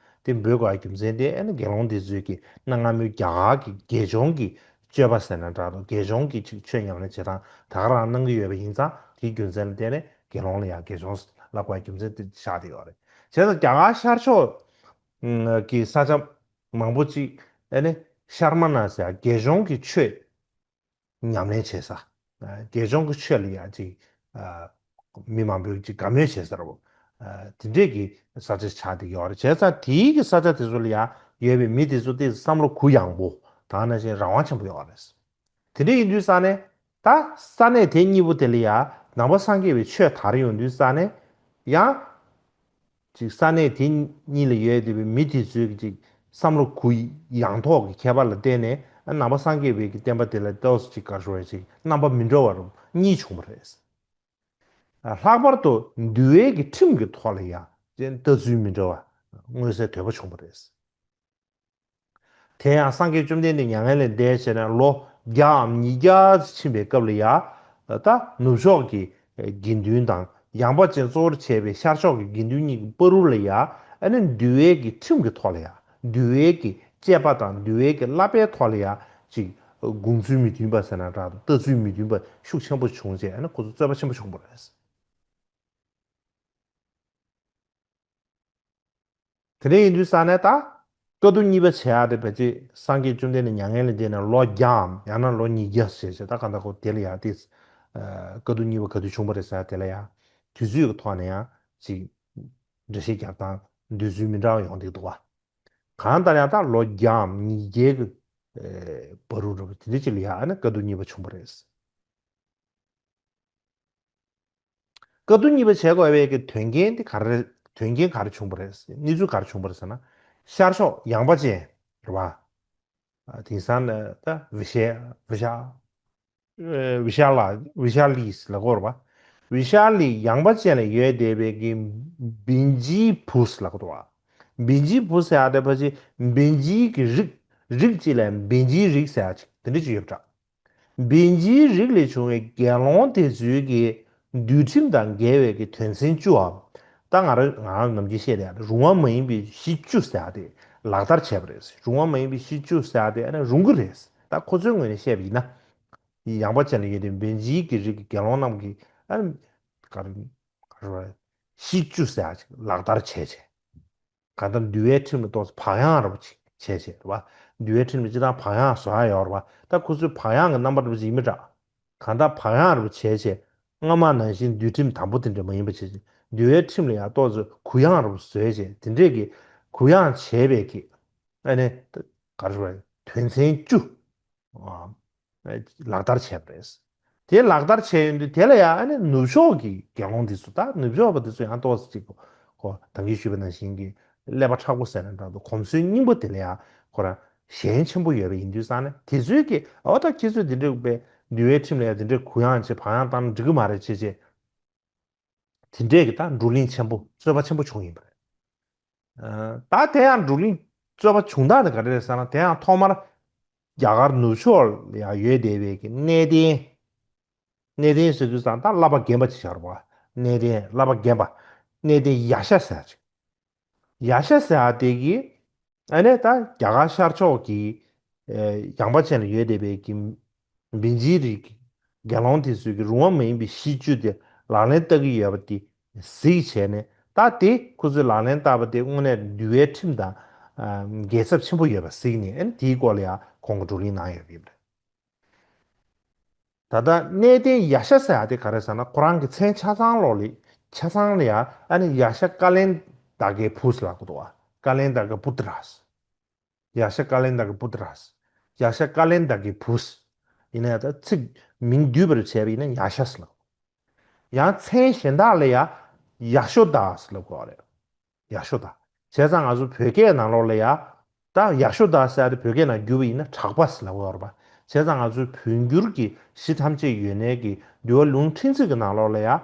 དེ་འབོད་དགོས་པའི་རྒྱུ་མཚན་དེ་ཨ་ནི་དགེ་སློང་དེ་ཚོས་ཀྱི་གནའ་སྔ་མོའི་རྒྱ་གར་གྱི་དགེ་སྦྱོང་གི་སྤྱོད་པ་ཟེར་ན་འདྲ་འདུག་དགེ་སྦྱོང་གི་ཅིག་ཆོས་ཉམས་ལེན་བྱེད་སྟངས་ད་ག་རང་གནང་གི་ཡོད་པ་ཡིན་ཙང་། དེའི་རྒྱུ་མཚན་ལ་བརྟེན་ནས་དགེ་སློང་ལ་ཡང་དགེ་སྦྱོང་ལབ་དགོས་པའི་རྒྱུ་མཚན་དེ་ཆགས་བསྡད་ཡོད་རེད། བྱས་ཙང་རྒྱ་གར་ཤར་ཕྱོགས་ཀྱི་ས་ཆ་མང་པོ་ཅིག་ཨ་ནི་ཤར་མ་ན་ཟེར་དགེ་སྦྱོང་གི་ཆོས་ཉམས་ལེན་བྱེད་ས། དགེ་སྦྱོང་གི་ཆོས་ལ་ཡང་ཅིག་མི་མང་པོས་ཅིག་དགའ་མོས་བྱེད་ས་རེད་པ། དེ་འདྲས་ཀྱི་ས་ཆ་ཆགས་བསྡད་ཡོད་རེད། བྱས་ཙང་དེའི་གི་ས་ཆ་དེ་ཚོ་ལ་ཡང་ཡོད་པའི་མི་དེ་ཚོ་དེ་བསམ་བློ་གུ་ཡངས་པོ་དང་ནང་བཞིན་རང་དབང་ཆེན་པོ་ཡོད་རེད། དེ་འདྲ་ཡིན་དུས་ཙང་ནས་ད་ས་གནས་དེ་གཉིས་པོ་དེ་ལ་ཡང་ནང་པ་སངས་རྒྱས་པའི་ཆོས་དར་ཡོང་དུས་ཙང་ནས་ཡང་ ཅིག་ས་གནས་དེ་གཉིས་ལ་ཡོད་བསྡད་པའི་མི་དེ་ཚོའི་ཅིག་བསམ་བློ་གུ་ཡངས་ཐོག་གི་ཁྱད་པར་ལ་བརྟེན་ནས་ནང་པ་སངས་རྒྱས་པའི་གི་བསྟན་པ་དེ་ལ་ཏོག་ཙམ་ཅིག་ག་རེ་ཞུ་དགོས་རེད། ཅིག་རྣམ་པ་མི་འདྲ་བ་རུ་གཉིས་བྱུང་བ་རེད། ལྷག་པར་དུ་འདུལ་བའི་གི་ཁྲིམས་ཀྱི་ཐོག་ལ་ཡང་ལྟ་ཚུལ་མི་འདྲ་བ་མངོན་གསལ་དོད་པོ་བྱུང་བ་རེད། དེ་ཡང་སངས་རྒྱས་བཅོམ་ལྡན་འདས་མྱ་ངན་ལས་འདས་བྱས་ནས་ལོ་བརྒྱའམ་ཉིས་བརྒྱ་ཙམ་ཕྱིན་པའི་སྐབས་ལ་ཡང་ད་ནུབ་ཕྱོགས་ཀྱི་དགེ་འདུན་དང་ཡངས་པ་ཅན་གཙོ་བོར་བྱས་པའི་ཤར་ཕྱོགས་ཀྱི་དགེ་འདུན་གཉིས་ཀྱི་བར་དུ་ལ་ཡང་ཨ་ནི་འདུལ་བའི་གི་ཁྲིམས་ཀྱི་ཐོག་ལ་ཡང་འདུལ་བའི་གི་དཔྱད་པ་དང་འདུལ་བའི་གི་བསླབ་པའི་ཐོག་ལ་ཡང་ཅིག་དགོངས་ཚུལ་མི་མཐུན་པ་ཟེར་ན་འདྲ་འདུག་ལྟ་ཚུལ་མི་མཐུན་པ་ཤུགས་ཆེན་པོ་བྱུང་རྗེས་ཨ་ནི་ཁོ་ཚོ་རྩོད་པ་ཆེན་པོ་བྱུང་བ་རེད། དེ་འདྲ་ཡིན་དུས་ས་ནས་ད་བཀའ་བསྡུ་གཉིས་པ་བྱེད་ཡག་དེ་ཕལ་ཆེར་སངས་རྒྱས་བཅོམ་ལྡན་འདས་མྱ་ངན་ལས་འདས་ནས་ལོ་བརྒྱའམ་ཡང་ན་ལོ་ཉིས་བརྒྱ་ཞེས་བྱས་ད་གང་ལྟར་ཁོ་དེ་ལ་ཡང་དེ་བཀའ་བསྡུ་གཉིས་པ་ག་དུས་བྱུང་བ་རེད་ཟེར་ཡག་དེ་ལ་ཡང་དུས་ཚོད་ཀྱི་ཐོག་ནས་ཡང་ཅིག་འགྲེལ་བཤད་རྒྱག་སྟངས་འདོད་ཚུལ་མི་འདྲ་བ་ཡོང་བསྡད་འདུག་བ། གང་ལྟར་ཡང་ད་ལོ་བརྒྱའམ་ཉིས་བརྒྱའི་གི་བར་དུ་འགྲོ་བ་དེ་འདྲ་ཅིག་ལ་ཡང་ཨ་ནི་བཀའ་བསྡུ་གཉིས་པ་བྱུང་བ་རེད། བཀའ་བསྡུ་གཉིས་པ་བྱེད་དགོས་པའི་གི་དོན་རྐྱེན་དེ་ག་རེ་རེད། དོན་རྐྱེན་ག་རེ་བྱུང་བ་རེད། གནས་ཚུལ་ག་རེ་བྱུང་བ་རེད་ཟེར་ན། ཤར་ཕྱོགས་ཡངས་པ་ཅན་རེད་བ། ཨ་དེང་སང་ནི་ད་བི་ཤ་བི་ཤ་ཨ་བི་ཤ་ལ་བི་ཤ་ལིས་ལབ་ཀྱི་ཡོད་རེད་བ། བི་ཤ་ལི་ཡངས་པ་ཅན་ལ་ཡོད་བསྡད་པའི་གི་བིན་ཇིའི་བུ་ཟེར་ལབ་ཀྱི་འདུག་བ། བིན་ཇིའི་བུ་ཟེར་ཡག་དེ་ཕལ་ཆེར་བིན་ཇིའི་གི་རིགས་རིགས་གཅིག་ལ་བིན་ཇིའི་རིགས་ཟེར་ཡག་ཅིག་དེ་འདྲ་ཅིག་ཡོད་པ་འདྲ། བིན་ཇིའི་རིགས་ལས་བྱུང་བའི་དགེ་སློང་དེ་ཚོའི་གི་འདུལ་ཁྲིམས་དང་འགལ་བའི་གི་དོན་ཚན་བཅུའམ། ད་ང་རང་ང་རང་ནམ་རྒྱུན་བཤད་བསྡད་ཡག་རུང་བ་མ་ཡིན་པའི་གཞི་བཅུ་ཟེར་ཡག་དེ་ལག་བསྟར་བྱས་པ་རེད། རུང་བ་མ་ཡིན་པའི་གཞི་བཅུ་ཟེར་ཡག་དེ་ཨ་ནི་རུང་གི་རེད། ད་ཁོ་ཚོའི་ངོས་ནས་བཤད་པ་ཡིན་ན། ཡངས་པ་ཅན་ལ་ཡོད་དེ་བིན་ཇིའི་གི་རིགས་ཀྱི་དགེ་སློང་རྣམས་ཀྱིས་ཨ་ནི་ག་རེ་ག་རེ་གཞི་བཅུ་ཟེར་ཡག་ཅིག་ལག་བསྟར་བྱས་བྱས། གང་ལྟར་འདུལ་བའི་ཁྲིམས་ལ་ཏོག་ཙམ་བག་ཡངས་ར་བ་ཅིག་བྱས་བྱས་རེད་བ། འདུལ་བའི་ཁྲིམས་ལ་སྤྱིར་བཏང་བག་ཡངས་བཟོ་ཡག་ཡོད་རེད་བ། ད་ཁོ་ཚོས་བག་ཡངས་ཀྱི་རྣམ་པ་འདྲ་བ་ཅིག་ཡིན་པ་འདྲ། གང་ལྟར་བག་ཡངས་ར་བ་བྱས་བྱས། སྔ་མ་ནང་བཞིན་འདུལ་ཁྲིམས་དམ་པོ་དེ་འདྲ་མ་ཡིན་པ་བྱས་བྱས། འདུལ་བའི་ཁྲིམས་ལ་ཡང་ཏོག་ཙམ་གུ་ཡངས་ར་བ་བཟོས་བྱས་དེ་འདྲས་ཀྱི་གུ་ཡངས་བྱས་པའི་གི་ཨ་ནི་ག་རེ་ཞུ་དགོས་རེད། དོན་ཚན་བཅུ། ལག་བསྟར་བྱས་པ་རེད། དེ་ལག་བསྟར་བྱས་ཡོང་དུས་དེ་ལ་ཡང་ཨ་ནི་ནུབ་ཕྱོགས་ཀྱི་དགེ་སློང་འདི་ཚོ་ད་ནུབ་ཕྱོགས་པ་འདི་ཚོ་ཡང་ཏོག་ཙམ་ཅིག་ཁོ་ད་གིན་ཞུས་པ་ནང་བཞིན་གྱི་ཀླད་པ་མཁྲེགས་པོ་ཟེར་ན་འདྲ་འདུག་གོམས་སྲོལ་རྙིང་པ་དེ་ལ་ཡང་ཁོ་རང་ཞེན་ཆེན་པོ་ཡོད་པ་ཡིན་དུས་ཙང་ནས་དེ་ཚོས་ཀྱི་ཨོ་ད་ཁྱེད་ཚོས་འདི་འདྲའི་དཔེ་འདུལ་བའི་ཁྲིམས་ལ་ཡང་འདི་འདྲའི་གུ་ཡངས་བྱེད་བག་ཡངས་བཏང་ན་འགྲིག་གི་མ་རེད་བྱས་བྱས། དེ་འདྲས་ཀྱི་ད་བགྲོ་གླེང་ཆེན་པོ་རྩོད་པ་ཆེན་པོ་བྱུང་ཡིན་པ་རེད། ད་དེ་ཡང་བགྲོ་གླེང་རྩོད་པ་བྱུང་སྟངས་དེ་ག་རེ་རེད་ཟེར་ན། དེ་ཡང་ཐོག་མར་རྒྱ་གར་ནུབ་ཕྱོགས་ལ་ཡང་ཡོད་བསྡད་པའི་གི་གནས་བརྟན། གནས་བརྟན་ཟེར་དུས་ཙང་ད་བསླབ་པ་རྒན་པ་ཅིག་ཆགས་རེད་བ། གནས་བརྟན་བསླབ་པ་རྒན་པ། གནས་བརྟན་ཡ་ཤ་ཟེར་ཅིག་ཡ་ཤ་ཟེར་ཡ་དེ་གི་ཨ་ནི་ད་རྒྱ་གར་ཤར་ཕྱོགས་ཀྱི་ཡངས་པ་ཅན་ལ་ཡོད་བསྡད་པའི་གི་བིན་ཇིའི་རིགས་ཀྱི་དགེ་སློང་དེ་ཚོས་ཀྱི་རུང་བ་མ་ཡིན་པའི་གཞི་བཅུ་དེ་ལག་ལེན་བསྟར་གྱི་ཡོད་པ་དེ་གཟིགས་བྱས་ནས། ད་དེ་ཁོ་ཚོས་ལག་ལེན་བསྟར་བ་དེ་དངོས་གནས་འདུལ་བའི་ཁྲིམས་དང་འགལ་ཚབས་ཆེན་པོ་ཡོད་པ་གཟིགས་ནས། ཨ་ནི་དེའི་སྐོར་ལ་ཡང་ཁོང་གིས་བགྲོ་གླེང་གནང་ཡོད་པ་ཡིན་པ་རེད། ད་ལྟ་གནས་བརྟན་ཡ་ཤ་ཟེར་ཡ་དེ་ག་རེ་ཟེར་ན། ཁོ་རང་གི་མཚན་ཆ་ཚང་ལོག་ལི་ཆ་ཚང་ལ་ཡ་ཨ་ནི་ཡ་ཤ་ཀ་ལན་ད་ཀའི་བུ་ཟེར་ལབ་ཀྱི་འདུག་བ། ཀ་ལན་ད་ཀ་པུ་ཏྲ། ཡ་ཤ་ཀ་ལན་ད་ཀའི་པུ་ཏྲ། ཡ་ཤ་ཀ་ལན་ད་ཀའི་བུ། ཡིན་ན་ཡང་ད་ཚིག་མིང་བསྡུས་པར་བྱས་པ་ཡིན་ན་ཡ་ཤ་ཟེར་ལབ། ཡང་མཚན་གཞན་དག་ལ་ཡ་ཡ་ཤོ་དཱ་ཟེར་ལབ་དགོས་པ་རེད། ཡ་ཤོ་དཱ། བྱས་ཙང་ང་ཚོ་བོད་སྐད་ནང་ལོགས་ལ་ཡ། ད་ཡ་ཤོ་དཱ་ཟེར་ཡ་དེ་བོད་སྐད་ནང་བསྒྱུར་བ་ཡིན་ན་གྲགས་པ་ཟེར་ལབ་ཀྱི་ཡོད་རེད་པ། བྱས་ཙང་ང་ཚོའི་བོད་འགྱུར་གྱི་གཞི་ཐམས་ཅད་ཡོད་གནས་ཀྱི་འདུལ་བ་ལུང་ཕྲན་ཚེག་གི་ནང་ལོགས་ལ་ཡ། ཨ་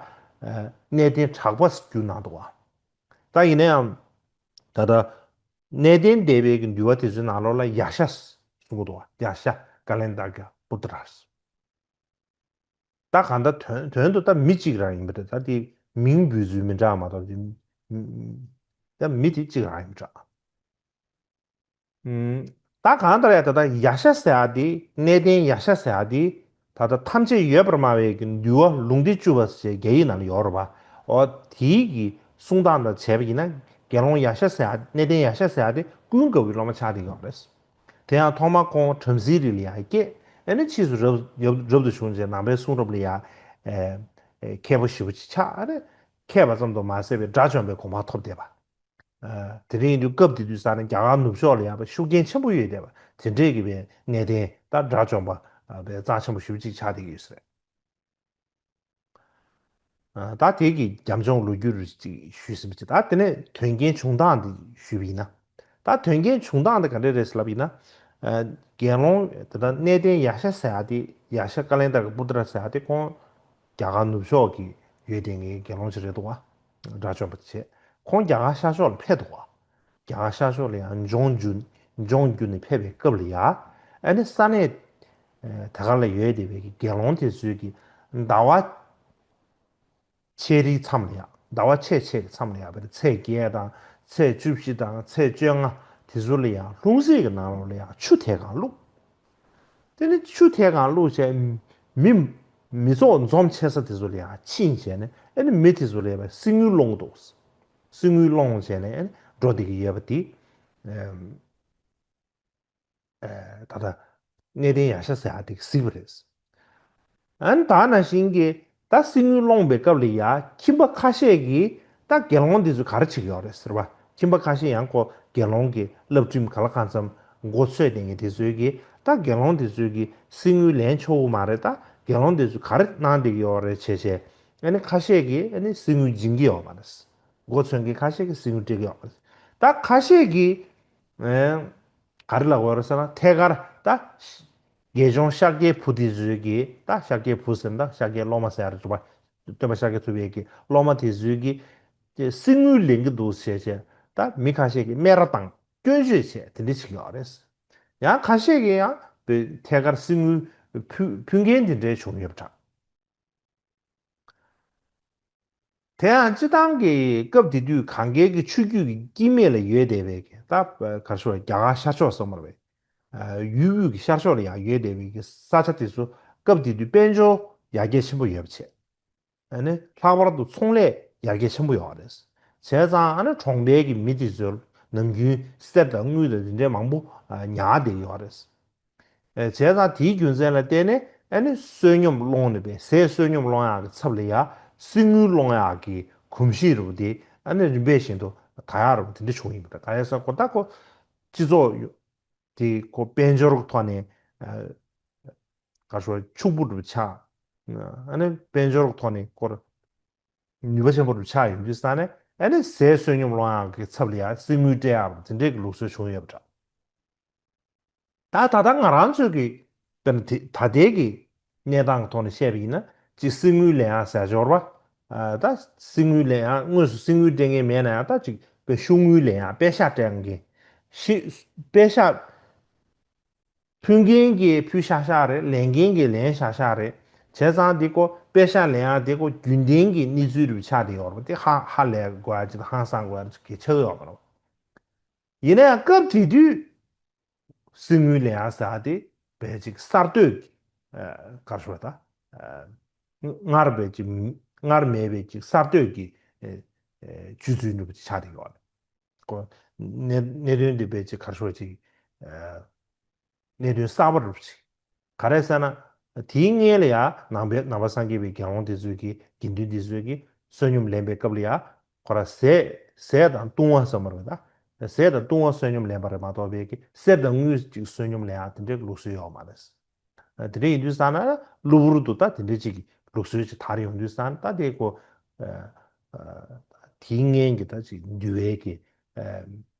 གནས་བརྟན་གྲགས་པ་ཟེར་བསྒྱུར་གནང་འདུག་བ། ད་ཡིན་ན་ཡང་། ད་ལྟ་གནས་བརྟན་སྡེ་པའི་གི་འདུལ་བ་དེ་ཚོའི་ནང་ལོགས་ལ་ཡ་ཤ་གསུང་གི་འདུག་བ། ཡ་ཤ་ཀ་ལན་ད་ཀ་པུ་ཏྲ། ད་གང་ལྟར་དོན་དོན་དུ་ད་མི་གཅིག་རང་ཡིན་པ་རེད། ད་དེ་མིང་འབོད་ཚུལ་མི་འདྲ་མ་གཏོགས་དེ། ད་མི་དེ་གཅིག་རང་ཡིན་པ་འདྲ། ད་གང་ལྟར་ཡ་ད་ལྟ་ཡ་ཤ་ཟེར་ཡ་དེ་གནས་བརྟན་ཡ་ཤ་ཟེར་ཡ་དེ་ད་ལྟ་ཐམས་ཅད་ཡོད་པར་སྨྲ་བའི་གི་འདུལ་བ་ལུང་སྡེ་བཅུ་པ་ཞེས་རྒྱ་ཡིག་ནང་ལ་ཡོད་རེད་པ། འོ་དེའི་གི་གསུང་སྟངས་དང་བྱས་པ་ཡིན་ན་དགེ་སློང་ཡ་ཤ་ཟེར་ཡ་གནས་བརྟན་ཡ་ཤ་ཟེར་ཡ་དེ་ཀུན་དགའ་བོའི་སློབ་མ་ཆགས་བསྡད་ཡོད་རེད། དེ་ཡང་ཐོག་མར་ཁོང་བྲམ་ཟེའི་རིགས་ལ་ཡང་སྐྱེས། ཨ་ནི་ཕྱིས་སུ་རབ་རབ་རབ་ཏུ་བྱུང་རྗེས་ནང་པའི་གསུང་རབ་ལ་ཡང་ཨེ་ཨེ་མཁས་པོ་ཞེ་པོ་ཅིག་ཆགས། ཨ་ནི་མཁས་པ་ཙམ་དུ་མ་ཟད་པའི་དགྲ་བཅོམ་པའི་གོ་འཕང་ཐོབ་བསྡད་པ། ཨ་དེ་འདྲ་ཡིན་དུས་སྐབས་དེ་དུས་ས་ནས་རྒྱ་གར་ནུབ་ཕྱོགས་ལ་ཡང་ཤུགས་རྐྱེན་ཆེན་པོ་ཡོད་བསྡད་པ་དེ་འདྲས་ཀྱི་བའི་གནས་བརྟན་ད་དགྲ་བཅོམ་པ་བའི་རྩ་ཆེན་པོ་ཞེ་པོ་ཅིག་ཆགས་བསྡད་ཀྱི་ཡོད་ས་རེད། ཨ། ད་དེ་གི་རྒྱབ་ལྗོངས་ལོ་རྒྱུས་རུ་ཅིག་ཞུས་ཟིན་པ་ཅིག་ད་དེ་ནས་དོན་རྐྱེན་བྱུང་སྟངས་འདི་ཞུས་པ་ཡིན་ན། ད་དོན་རྐྱེན་བྱུང་སྟངས་འདི་ག་འདྲ་རེད་ཟེར་ལབ་ཡིན་ན། ཨ། དགེ་སློང་དེ་དག་གནས་བརྟན་ཡ་ཤ་ཟེར་ཡ་དེ། ཡ་ཤ་ཀ་ལན་དར་གྱི་པུ་ཏྲ་ཟེར་ཡ་དེ་ཁོང་རྒྱ་གར་ནུབ་ཕྱོགས་ཀྱི་ཡུལ་དེ་ངའི་དགེ་སློང་ཅིག་རེད་འདུག་བ། དགྲ་བཅོམ་པ་བྱས། ཁོང་རྒྱ་གར་ཤར་ཕྱོགས་ལ་ཕེབས་འདུག་བ། རྒྱ་གར་ཤར་ཕྱོགས་ལ་ཡང་ལྗོངས་རྒྱུ། ལྗོངས་རྒྱུ་ནས་ཕེབས་པའི་སྐབས་ལ་ཡ། ཨ་ནི་ས་གནས་ཨ་དེ་ག་ལ་ཡོད་བསྡད་པའི་གི་དགེ་སློང་དེ་ཚོས་ཀྱི་ཟླ་བ་ཕྱེད་རེའི་མཚམས་ལ་ཡ། ཟླ་བ་ཕྱེད་ཕྱེད་ཀྱི་མཚམས་ལ་ཡ། བར་ཚེས་བརྒྱད་དང་ཚེས་བཅུ་བཞི་དང་ཚེས་བཅོ་ལྔ་དེ་ཚོ་ལ་ཡ་ལྷུང་བཟེད་ཀྱི་ནང་ལོགས་ལ་ཡ་ཆུ་དེ་གང་བླུགས། དེ་ནི་ཆུ་དེ་གང་བླུགས་བྱས། མི་མི་ཚོགས་འཛོམས་ཆེ་ས་དེ་ཚོ་ལ་ཡ་ཕྱིན་བྱས་ནས། ཨ་ནི་མི་དེ་ཚོ་ལ་ཡ་བསིལ་དངུལ་སློང་གི་འདུག་བསིལ་དངུལ་སློང་བྱས་ནས་ཨ་ནི་འགྲོ་བསྡད་ཀྱི་ཡོད་པ་དེ། ཨེམ། ཨེ། ད་ལྟ་གནས་བརྟན་ཡ་ཤ་ཟེར་ཡ་དེ་གཟིགས་པ་རེད། ཨ་ནི་ད་ནང་བཞིན་གྱི་ད་བསིལ་དངུལ་སློང་པའི་སྐབས་ལ་ཡ་ཁྱིམ་པ་ཁ་ཤས་ཀྱིས་ད་དགེ་སློང་འདི་ཚོ་ག་རེ་བྱེད་ཀྱི་ཡོད་རེད་ཟེར་བ། ཁྱིམ་པ་ཁ་ཤས་ཡང་ཁོ་དགེ་སློང་གི་བསླབ་ཁྲིམས་ག་ལ་གང་འཚམ་མགོ་ཚོས་བསྡད་མཁན་དེ་ཚོས་ཀྱིས། ད་དགེ་སློང་འདི་ཚོས་ཀྱིས་བསིལ་དངུལ་ལེན་ཆོག་གི་མ་རེད། ད་དགེ་སློང་འདི་ཚོས་ག་རེ་གནང་བསྡད་ཀྱི་ཡོད་རེད་བྱས་བྱས། ཨ་ནི་ཁ་ཤས་ཀྱིས་ཨ་ནི་བསིལ་དངུལ་སྦྱིན་གྱི་ཡོད་མ་རེད། མགོ་ཚོས་མཁན་ཁ་ཤས་ཀྱིས་བསིལ་དངུལ་སྤྲད་ཀྱི་ཡོད་མ་རེད། ད་ཁ་ཤས་ཀྱིས་ཨེ། ག་རེ་ལབ་དགོས་རེད་ཟེར་ན། ཐད་ཀར་ད་དགེ་སྦྱོང་ཤཱཀྱའི་བུ་དེ་ཚོས་ཀྱིས། ད་ཤཱཀྱའི་བུ་ཟེར་ན་ད་ཤཱཀྱའི་སློབ་མ་ཟེར་ཡ་རེད་འདུག་བ། སྟོན་པ་ཤཱཀྱ་ཐུབ་པའི་གི་སློབ་མ་དེ་ཚོས་ཀྱིས་དེ་བསིལ་དངུལ་ལེན་གྱི་འདུག་ཟེར་བྱས། ད་མི་ཁ་ཤས་ཀྱིས་སྨད་ར་བཏང་སྐྱོན་བརྗོད་བྱས་དེ་འདྲ་བྱེད་ཀྱི་ཡོད་རེད། ཡང་ཁ་ཤས་ཀྱིས་ཡང་བོད་ཐད་ཀར་བསིལ་དངུལ་ཕུལ་ཕུལ་མཁན་དེ་འདྲ་བྱུང་ཡོད་པ་འདྲ། དེ་ཡང་སྤྱི་བཏང་གི་སྐབས་དེ་དུས་གངས་སྐྱེས་ཀྱི་ཆུ་རྒྱུད་ཀྱི་སྐྱེད་མེད་ལ་ཡོད་བསྡད་པའི་གི། ད་ག་རེ་ཞུ་དགོས་རེད། རྒྱ་གར་ཤར་ཕྱོགས་ཟེར་བ་རེད་པས། ཡུལ་དབུས་ཀྱི་ཤར་ཕྱོགས་ལ་ཡང་ཡོད་བསྡད་པའི་གི་ས་ཆ་དེ་ཚོ་སྐབས་དེ་དུས་དཔལ་འབྱོར་ཡར་རྒྱས་ཆེན་པོ་ཡོད་པ་བྱས། ཨ་ནི་ལྷག་པར་དུ་ཚོང་ལས་ཡར་རྒྱས་ཆེན་པོ་ཡོད་རེད། བྱས་ཙང་ཨ་ནི་གྲོང་པའི་གི་མི་དེ་ཚོར་ནམ་རྒྱུན་གསེར་དང་དངུལ་དང་དེ་འདྲའི་མང་པོ་ཉར་བསྡད་ཡོད་རེད། ཨེ། བྱས་ཙང་དེའི་རྒྱུ་མཚན་ལ་བརྟེན་ནས་ཨ་ནི་བསོད་སྙོམས་སློང་ནས་པའི་ཟས་བསོད་སྙོམས་སློང་ཡག་གི་ཚབ་ལ་ཡ་བསིལ་དངུལ་སློང་ཡག་གི་གོམས་གཤིས་རུ་དེ་ཨ་ནི་རིམ་པས་བཞིན་དུ་དར་ཡག་རུ་དེ་འདྲ་བྱུང་ཡིན་པ་འདྲ། ག་རེ་ཟེར་ན་ཁོ་ད་ཁོ་སྤྱི་ཚོགས་ཡོ་དེ་ཁོ་དཔལ་འབྱོར་གྱི་ཐོག་ནས་ཨ་ག་རེ་ཞུ་དགོས་རེད། ཕྱུག་པོ་རུ་ཆགས། ཨ་ནི་དཔལ་འབྱོར་གྱི་ཐོག་ནས་ཁོར་ནུས་པ་ཆེན་པོ་རུ་ཆགས་ཡོང་དུས་ཙང་ནས། ཨ་ནི་ཟས་བསོད་སྙོམས་སློང་ཡག་གི་ཚབ་ལ་ཡ་བསིལ་དངུལ་སྤྲད་ཡག་རུ་དེ་འདྲའི་གི་ལུགས་སྲོལ་བྱུང་ཡོད་པ་འདྲ། ད་ད་ལྟ་ང་རང་ཚོའི་གི་དཔེར་ན་དེ་ད་ལྟའི་གི་གནས་སྟངས་ཀྱི་ཐོག་ནས་བཤད་པ་ཡིན་ན། ཅིག་བསིལ་དངུལ་ལེན་ཡག་ཟེར་ཡག་རེད་པ། ཨ། ད་བསིལ་དངུལ་ལེན་ཡག་དངོས་སུ་བསིལ་དངུལ་སྤྲད་མཁན་མེད་ན་ཡང་། ད་ཅིག་དཔེ་ཤོག་དངུལ་ལེན་ཡག་པད་ཤག་སྤྲད་མཁན། ཤི། པད་ཤག་ཕུལ་མཁན་གྱིས་ཕུལ་ཤག་ཤག་རེད། ལེན་མཁན་གྱིས་ལེན་ཤག་ཤག་རེད། བྱས་ཙང་འདི་ཁོ་པད་ཤག་ལེན་ཡག་འདི་ཁོ་རྒྱུན་ལྡན་གྱི་གནས་ཚུལ་རུ་ཆགས་བསྡད་ཡོད་རེད་པ། དེ་ཧ་ཧ་ལས་དགོས་ཡག་ཅིག་དང་ཧང་སང་དགོས་ཡག་ཅིག་གི་ཆགས་ཡོད་མ་རེད་པ། ཡིན་ན་ཡང་སྐབས་དེ་དུས་བསིལ་དངུལ་ལེན་ཡག་ཟེར་ཡག་དེ་དཔེ་ཅིག་གསར་གཏོད་ཀྱི། ཨ། ག་རེ་ཞུ་དགོས་རེད། ད་སྔར་དཔེ་ཅིག་སྔར་མེད་པའི་ཅིག་གསར་གཏོད་ཀྱི། ཨེ། ཨེ། སྤྱོད་ཚུལ་འདྲ་པོ་ཅིག་ཆགས་བསྡད་ཡོད་རེད། ཁོ་གནད་གནད་དོན་འདི་དཔེ་ཅིག་ག་རེ་ཞུ་དགོས་རེད། ཅིག་ཨ། གནད་དོན་གསར་པ་རུ་ཞིག་ག་རེ་ཟེར་ན། དེའི་སྔོན་ལ་ཡང་ནང་པའི་ནང་པ་སངས་རྒྱས་པའི་དགེ་སློང་དེ་ཚོས་ཀྱིས། དགེ་འདུན་དེ་ཚོས་ཀྱིས་བསོད་སྙོམས་ལེན་པའི་སྐབས་ལ་ཡང་ཁོ་རང་ཟས་ཟས་དང་བཏུང་བ་ཟེར་བ་རེད། ད་ཟས་དང་བཏུང་བ་བསོད་སྙོམས་ལེན་པ་རེད་མ་གཏོགས་པའི་གི་གསེར་དང་དངུལ་ཅིག་བསོད་སྙོམས་ལེན་ཡག་དེ་འདྲའི་ལུགས་སྲོལ་ཡོད་མ་རེད། དེ་འདྲ་ཡིན་དུས་ཙང་ན་གློ་བུར་དུ་ད་དེ་འདྲའི་ཅིག་ལུགས་སྲོལ་ཅིག་དར་ཡོང་དུས་ཙང་ན། ད་དེ་ཁོ་ཨ་ཨ་དེའི་སྔོན་གྱི་ད་ཅིག་འདུལ་བའི་གི་ཨ་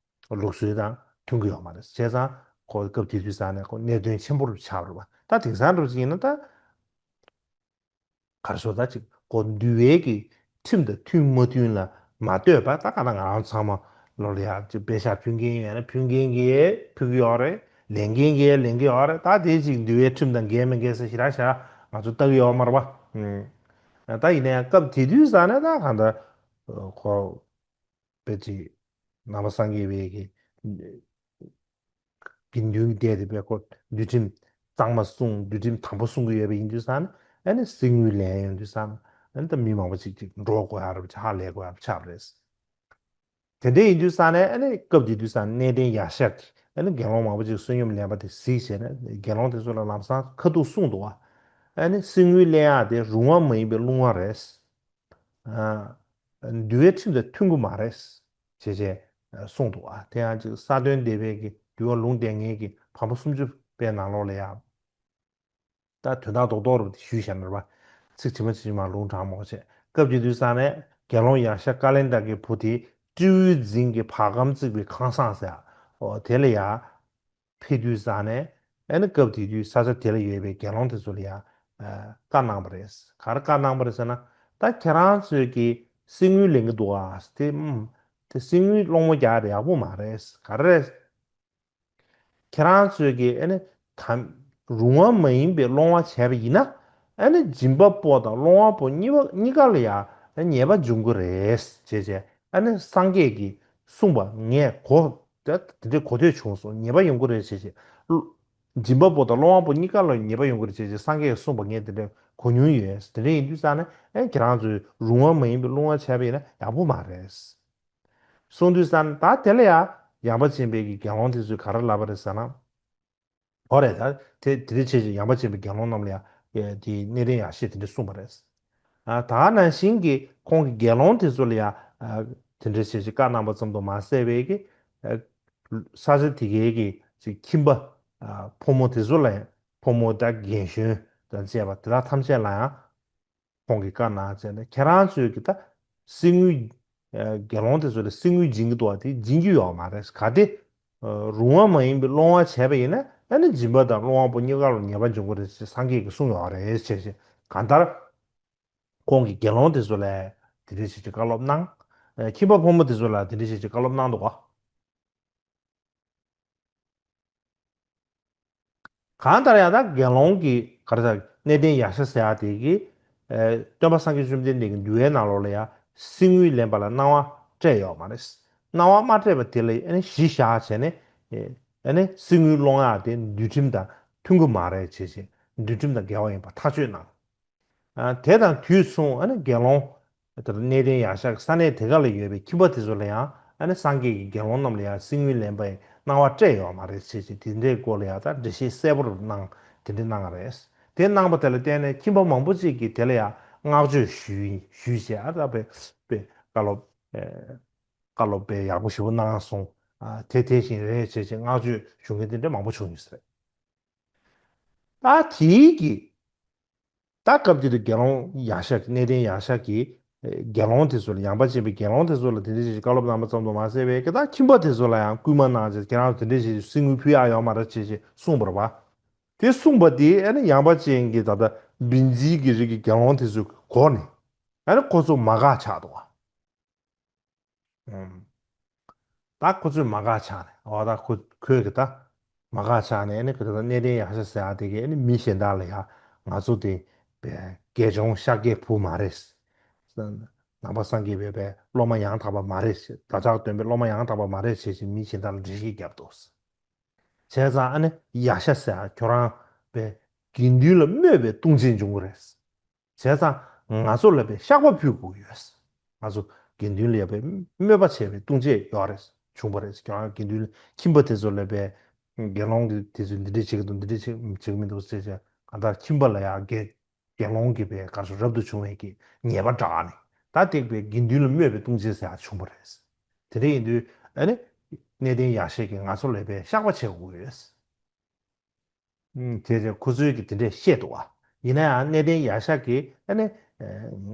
ལུགས་སྲོལ་དང་མཐུན་གྱི་ཡོད་མ་རེད། བྱས་ཙང་ཁོ་སྐབས་དེ་དུས་ཙང་ནས་ཁོ་གནད་དོན་ཆེན་པོ་རུ་ཆགས་པ་རེད་པ། ད་དེང་སང་འདྲ་ཅིག་ཡིན་ན་ད་ག་རེ་ཟེར། ད་ཅིག་ཁོ་འདུལ་བའི་གི་ཁྲིམས་དང་མཐུན་མ་མཐུན་ལ་མ་ལྟོས་པ། ད་ག་ད་ང་རང་ཚང་མ་ལོ་ལ་ཡ་ཅིག་པད་ཤག་ཕུལ་མཁན་ཡོད་ན་ཕུལ་མཁན་གྱིས་ཕུལ་གྱི་ཡོད་རེད། ལེན་མཁན་གྱིས་ལེན་གྱི་ཡོད་རེད། ད་དེ་ཅིག་འདུལ་བའི་ཁྲིམས་དང་འགལ་མི་འགལ་ཟེར་ཞེ་དྲག་ཞེ་དྲག་ང་ཚོ་ལྟ་གི་ཡོད་མ་རེད་པ། ཨ། ད་ཡིན་ན་ཡང་སྐབས་དེ་དུས་ཙང་ནས་ད་གང་ལྟར་ཁོ་དཔེ་ཅིག་ནང་པ་སངས་རྒྱས་པའི་གི་དགེ་འདུན་གྱི་སྡེ་དེ་དཔེ་ཁོ་འདུལ་ཁྲིམས་གཙང་མ་སྲུང་། འདུལ་ཁྲིམས་དམ་པོ་སྲུང་གི་ཡོད་པ་ཡིན་དུས་ཙང་ནས། ཨ་ནི་བསིལ་དངུལ་ལེན་ཡོང་དུས་ཙང་ནས། ཨ་ནི་ད་མི་མང་པོ་ཅིག་ཅིག་འགྲོ་དགོས་ཡག་རེད་པ། ཧ་ལས་དགོས་ཡག་ཆགས་པ་རེད། དེ་འདྲ་ཡིན་དུས་ཙང་ནས། ཨ་ནི་སྐབས་དེ་དུས་ཙང་གནས་བརྟན་ཡ་ཤ་གིས་ཨ་ནི་དགེ་སློང་མང་པོ་ཅིག་བསོད་སྙོམས་ལེན་པ་དེ་གཟིགས་བྱས་ནས། དགེ་སློང་དེ་ཚོ་ལ་ལམ་སང་ཁ་ཐུག་གསུངས་འདུག་པ། ཨ་ནི་བསིལ་དངུལ་ལེན་ཡག་དེ་རུང་བ་མ་ཡིན་པའི་རླུང་བ་རེད། ཨ། འདུལ་བའི་ཁྲིམས་དང་མཐུན་གྱི་མ་རེད་ཅེས་བྱས་གསུངས་འདུག་པ། དེ་ཡང་ཅིག་ས་བདུན་སྡེ་པའི་གི་འདུལ་བ་ལུང་བསྟན་མཁན་གྱི་བམ་པོ་སུམ་ཅུ་པའི་ནང་ལོགས་ལ་ཡང་། ད་དོན་དག་རྡོག་རྡོག་རུ་ཞུས་བཞག་ན་རེད་པ། ཚིག་ཇི་མ་ཇི་བཞིན་མར་ལུང་དྲངས་མོ་བྱས། སྐབས་དེ་དུས་ཙང་ནས་དགེ་སློང་ཡ་ཤ་ཀ་ལན་ད་གི་བུ་དེ་སྤྲེའུའི་རྫིང་གི་བར་ཁམས་བརྩིགས་པའི་ཁང་བཟང་ཟེར་ཡ། འོ་དེ་ལ་ཡ་ཕེབས་དུས་ཙང་ནས་ཨ་ནི་སྐབས་དེ་དུས་ས་ཆ་དེ་ལ་ཡོད་པའི་དགེ་སློང་དེ་ཚོ་ལ་ཡ་བཀའ་གནང་བ་རེད། ག་རེ་བཀའ་གནང་བ་རེད་ཟེར་ན། ད་ཁྱེད་རང་ཚོས་ཀྱི་གསེར་དངུལ་ལེན་གི་འདུག་ཨ། དེ་ཨམ་དེ་གསེར་དངུལ་སློང་མོ་རྒྱག་ཡ་ཡག་པོ་མ་རེད། ག་རེ་རེད། ཁྱེད་རང་ཚོས་ཀྱིས་ཨ་ནི་དམ་རུང་བ་མ་ཡིན་པའི་སློང་བ་བྱས་པ་ཡིན་ན། ཨ་ནི་སྦྱིན་པ་པོ་དང་སློང་བ་པོ་གཉིས་པ་གཉིས་ཀ་ལ་ཡང་ཉེས་པ་འབྱུང་གི་རེད་ཅེས་བྱས། ཨ་ནི་སངས་རྒྱས་ཀྱིས་གསུངས་པ་ངས་གོ། དེ་དེ་འདྲའི་གོ་ཐོས་བྱུང་སོང་། ཉེས་པ་ཡོང་གི་རེད་ཅེས་བྱས། སྦྱིན་པ་པོ་དང་སློང་བ་པོ་གཉིས་ཀ་ལ་ཉེས་པ་ཡོང་གི་རེད་ཅེས་བྱས། སངས་རྒྱས་ཀྱིས་གསུངས་པ་ངས་དེ་འདྲ་གོ་མྱོང་ཡོད། དེ་འདྲ་ཡིན་དུས་ཙང་ནས་ཨ་ཁྱེད་རང་ཚོས་རུང་བ་མ་ཡིན་པའི་སློང་བ་བྱས་པ་ཡིན་ན་ཡག་པོ་མ་རེད། གསུངས་དུས་ཙང་ད་དེ་ལ་ཡང་ཡངས་པ་ཅན་པའི་གི་དགེ་སློང་དེ་ཚོས་ག་རེ་ལབ་པ་རེད་ཟེར་ན། འོ་རེད། ད་དེ་དེ་འདྲའི་བྱས་ཅིག་ཡངས་པ་ཅན་པའི་དགེ་སློང་རྣམས་ལ་ཡང་དེ་གནས་བརྟན་ཡག་ཤོས་དེ་འདྲ་གསུངས་པ་རེད། ཨ་ད་ནང་བཞིན་གྱི་ཁོང་གི་དགེ་སློང་དེ་ཚོ་ལ་ཡང་དེ་འདྲ་བྱས་ཅིག་བཀའ་གནང་པ་ཙམ་དུ་མ་ཟད་པའི་གི་ས་ཆ་དེ་གའི་གི་ཅིག་ཁྱིམ་པ་ཕོ་མོ་དེ་ཚོ་ལ་ཡང་ཕོ་མོ་དང་རྒན་གཞོན་དང་བཅས་པ་དེ་དག་ཐམས་ཅད་ལ་ཡང་། ཁོང་གིས་བཀའ་གནང་བྱས་ནས་ཁྱེད་རང་ཚོས་ཀྱི་ད་གསེར་དངུལ། ཨ་དགེ་སློང་དེ་ཚོ་ལ་གསེར་དངུལ་སྦྱིན་གྱི་འདུག་བ། དེ་སྦྱིན་རྒྱུ་ཡོད་མ་རེད། གལ་ཏེ་ཨ་རུང་བ་མ་ཡིན་པའི་སློང་བ་བྱས་པ་ཡིན་ན་ཨ་ནི་སྦྱིན་པ་དང་སློང་བ་པོ་གཉིས་ཀ་ལ་ཉེས་པ་འབྱུང་གི་རེད་ཅེས་སངས་རྒྱས་ཀྱིས་གསུངས་ཡོད་རེད་ཅེས་བྱས། གང་ལྟར་ཁོང་གིས་དགེ་སློང་དེ་ཚོ་ལ་དེ་འདྲ་བྱས་ཅིག་བཀའ་སློབ་གནང་། ཨ་ཁྱིམ་པ་ཕོ་མོ་དེ་ཚོ་ལ་དེ་འདྲ་བྱས་ཅིག་བཀའ་སློབ་གནང་འདུག་ག་གང་ལྟར་ཡང་ད་དགེ་སློང་གི་ག་རེ་ཟེར་གནས་བརྟན་ཡག་ཤོས་ཟེར་ཡ་དེ་གི་ཨ་སྟོན་པ་སངས་རྒྱས་བཅོམ་ལྡན་འདས་ཀྱི་འདུལ་བའི་ནང་ལོགས་ལ་ཡང་གསེར་དངུལ་ལེན་པ་ལ་གནང་བ་སྤྲད་ཡོད་མ་རེད། གནང་བ་མ་སྤྲད་པ་དེ་ལ་ཨ་ནི་གཞི་བཞག་བྱས་ནས་ཨ་ནི་གསེར་དངུལ་སློང་ཡ་དེ་འདུལ་ཁྲིམས་དང་མཐུན་གྱི་མ་རེད་བྱས་བྱས། འདུལ་ཁྲིམས་དང་འགལ་བ་ཡིན་པ་ཐག་གཅོད་གནང་། ཨ་དེ་དང་དུས་མཚུངས་ཨ་ནི་དགེ་སློང་དེར་གནས་བརྟན་ཡག་ཤོས་ས་གནས་དེ་ག་ལ་ཡོད་པའི་ཁྱིམ་པ་དེ་ཚོ་ལ་ཡང་ཨ་ནི་སངས་རྒྱས་ཀྱིས་དགེ་སློང་རྣམས་ལ་ཡང་གསེར་དངུལ་ལེན་པའི་གནང་བ་སྤྲད་ཡོད་མ་རེད་ཅེས་ཅེས་དེ་འདྲའི་སྐོར་ལ་ཡང་ད་འགྲེལ་བཤད་གསལ་པོར་གནང་། དེ་འདྲའི་གནང་བ་རེད། དེ་གནང་པ་དེ་ལ་བརྟེན་ནས་ཁྱིམ་པ་མང་པོ་ཅིག་གིས་དེ་ལ་ཡང་བསྔགས་བརྗོད་ཞུས་ཞུས་བྱས། ཨ་ད་དཔེ་དཔེ་བཀའ་སློབ་ཨེ་བཀའ་སློབ་དཔེ་ཡག་པོ་ཞེ་པོ་གནང་སོང་། ཨ་དེ་དེ་བཞིན་རེད་ཅེས་ཅེས་བསྔགས་བརྗོད་ཞུ་མཁན་དེ་འདྲ་མང་པོ་བྱུང་ཡོད་ས་རེད། ད་དེའི་གི་ད་སྐབས་དེ་དུས་དགེ་སློང་ཡག་ཤོས་ཀྱི་གནས་བརྟན་ཡག་ཤོས་ཀྱི་དགེ་སློང་དེ་ཚོ་ལ་ཡངས་པ་ཅན་པའི་དགེ་སློང་དེ་ཚོ་ལ་དེ་འདྲ་ཞིག་བཀའ་སློབ་གནང་པ་ཙམ་དུ་མ་ཟད་པའི་གི་ད་ཁྱིམ་པ་དེ་ཚོ་ལ་ཡང་སྐུལ་མ་གནང་བྱས། ཁྱེད་རང་ཚོ་དེ་འདྲ་ཞིག་གསེར་དངུལ་ཕུལ་ཡག་ཡོད་མ་རེད་ཅེས་ཞིག་གསུངས་པ་རེད་པ། དེ་གསུངས་པ་དེ་ཨ་ནི་ཡངས་པ་ཅན་གྱི་ད་ལྟ་བིན་ཇིའི་གི་རིགས་ཀྱི་དགེ་སློང་དེ་ཚོས་གོ་ནས་ཨ་ནི་ཁོ་ཚོ་མ་དགའ་ཆགས་འདུག་བ། ཨུམ། ད་ཁོ་ཚོས་མ་དགའ་ཆགས་ནས། འོ་ད་ཁོ་ཁོས་གི་ད་མ་དགའ་ཆགས་ནས་ཨ་ནི་གི་ད་གནས་བརྟན་ཡག་ཤོས་ཟེར་ཡ་དེ་གི་ཨ་ནི་མི་གཞན་དག་ལ་ཡ་ང་ཚོ་དེ་དགེ་སྦྱོང་ཤཱཀྱའི་བུ་མ་རེད། ནང་པ་སངས་རྒྱས་པའི་པའི་སློབ་མ་ཡང་དག་པ་མ་རེད། བདག་ཅག་སྟོན་པའི་སློབ་མ་ཡང་དག་པ་མ་རེད་ཅེས་ཅིག་མི་གཞན་དག་ལ་འགྲེལ་བཤད་བརྒྱབ་འདུག། བྱས་ཙང་ཨ་ནི་ཡག་ཤོས་ཟེར་ཡ་ཁྱོད་རང་པའི་དགེ་འདུན་ལ་དམོད་པའི་ལྟུང་བྱེད་འབྱུང་གི་རེད། བྱས་ཙང་ང་ཚོ་ལ་པའི་བཤགས་པ་ཕུལ་དགོས་ཡོད། ང་ཚོ་དགེ་འདུན་ལ་ཡ་པའི་དམོད་པ་བྱས་པའི་ལྟུང་བྱེད་ཡོད་རེད། བྱུང་བ་རེད། ཁྱོད་རང་དགེ་འདུན་ཁྱིམ་པ་དེ་ཚོ་ལ་པའི་དགེ་སློང་གི་དེ་ཚོས་འདི་འདྲས་བྱེད་ཀྱི་འདུག་འདི་འདྲས་བྱེད་བྱེད་ཀྱི་མི་འདུག་ཟེར་བྱས། གང་ལྟར་ཁྱིམ་པ་ལ་ཡ་དགེ་དགེ་སློང་གི་པའི་ག་རེ་ཟེར་རབ་ཏུ་བྱུང་བའི་གི་ཉེས་པ་དགག་ནས་ད་ཐེག་པའི་དགེ་འདུན་ལ་དམོད་པའི་ལྟུང་བྱེད་ཟེར་ཡ་བྱུང་བ་རེད། དེ་འདྲ་ཡིན་དུས་ཨ་ནི་གནས་བརྟན་ཡག་ཤོས་ཀྱིས་ང་ཚོ་ལ་པའི་བཤགས་པ་བྱེད་དགོས་ཡོད། ཨུམ། དེ་རེད། ཁོ་ཚོས་ཀྱིས་དེ་འདྲས་བཤད་འདུག་བ། ཡིན་ན་ཡང་གནས་བརྟན་ཡག་ཤོས་ཀྱིས་ཨ་ནི་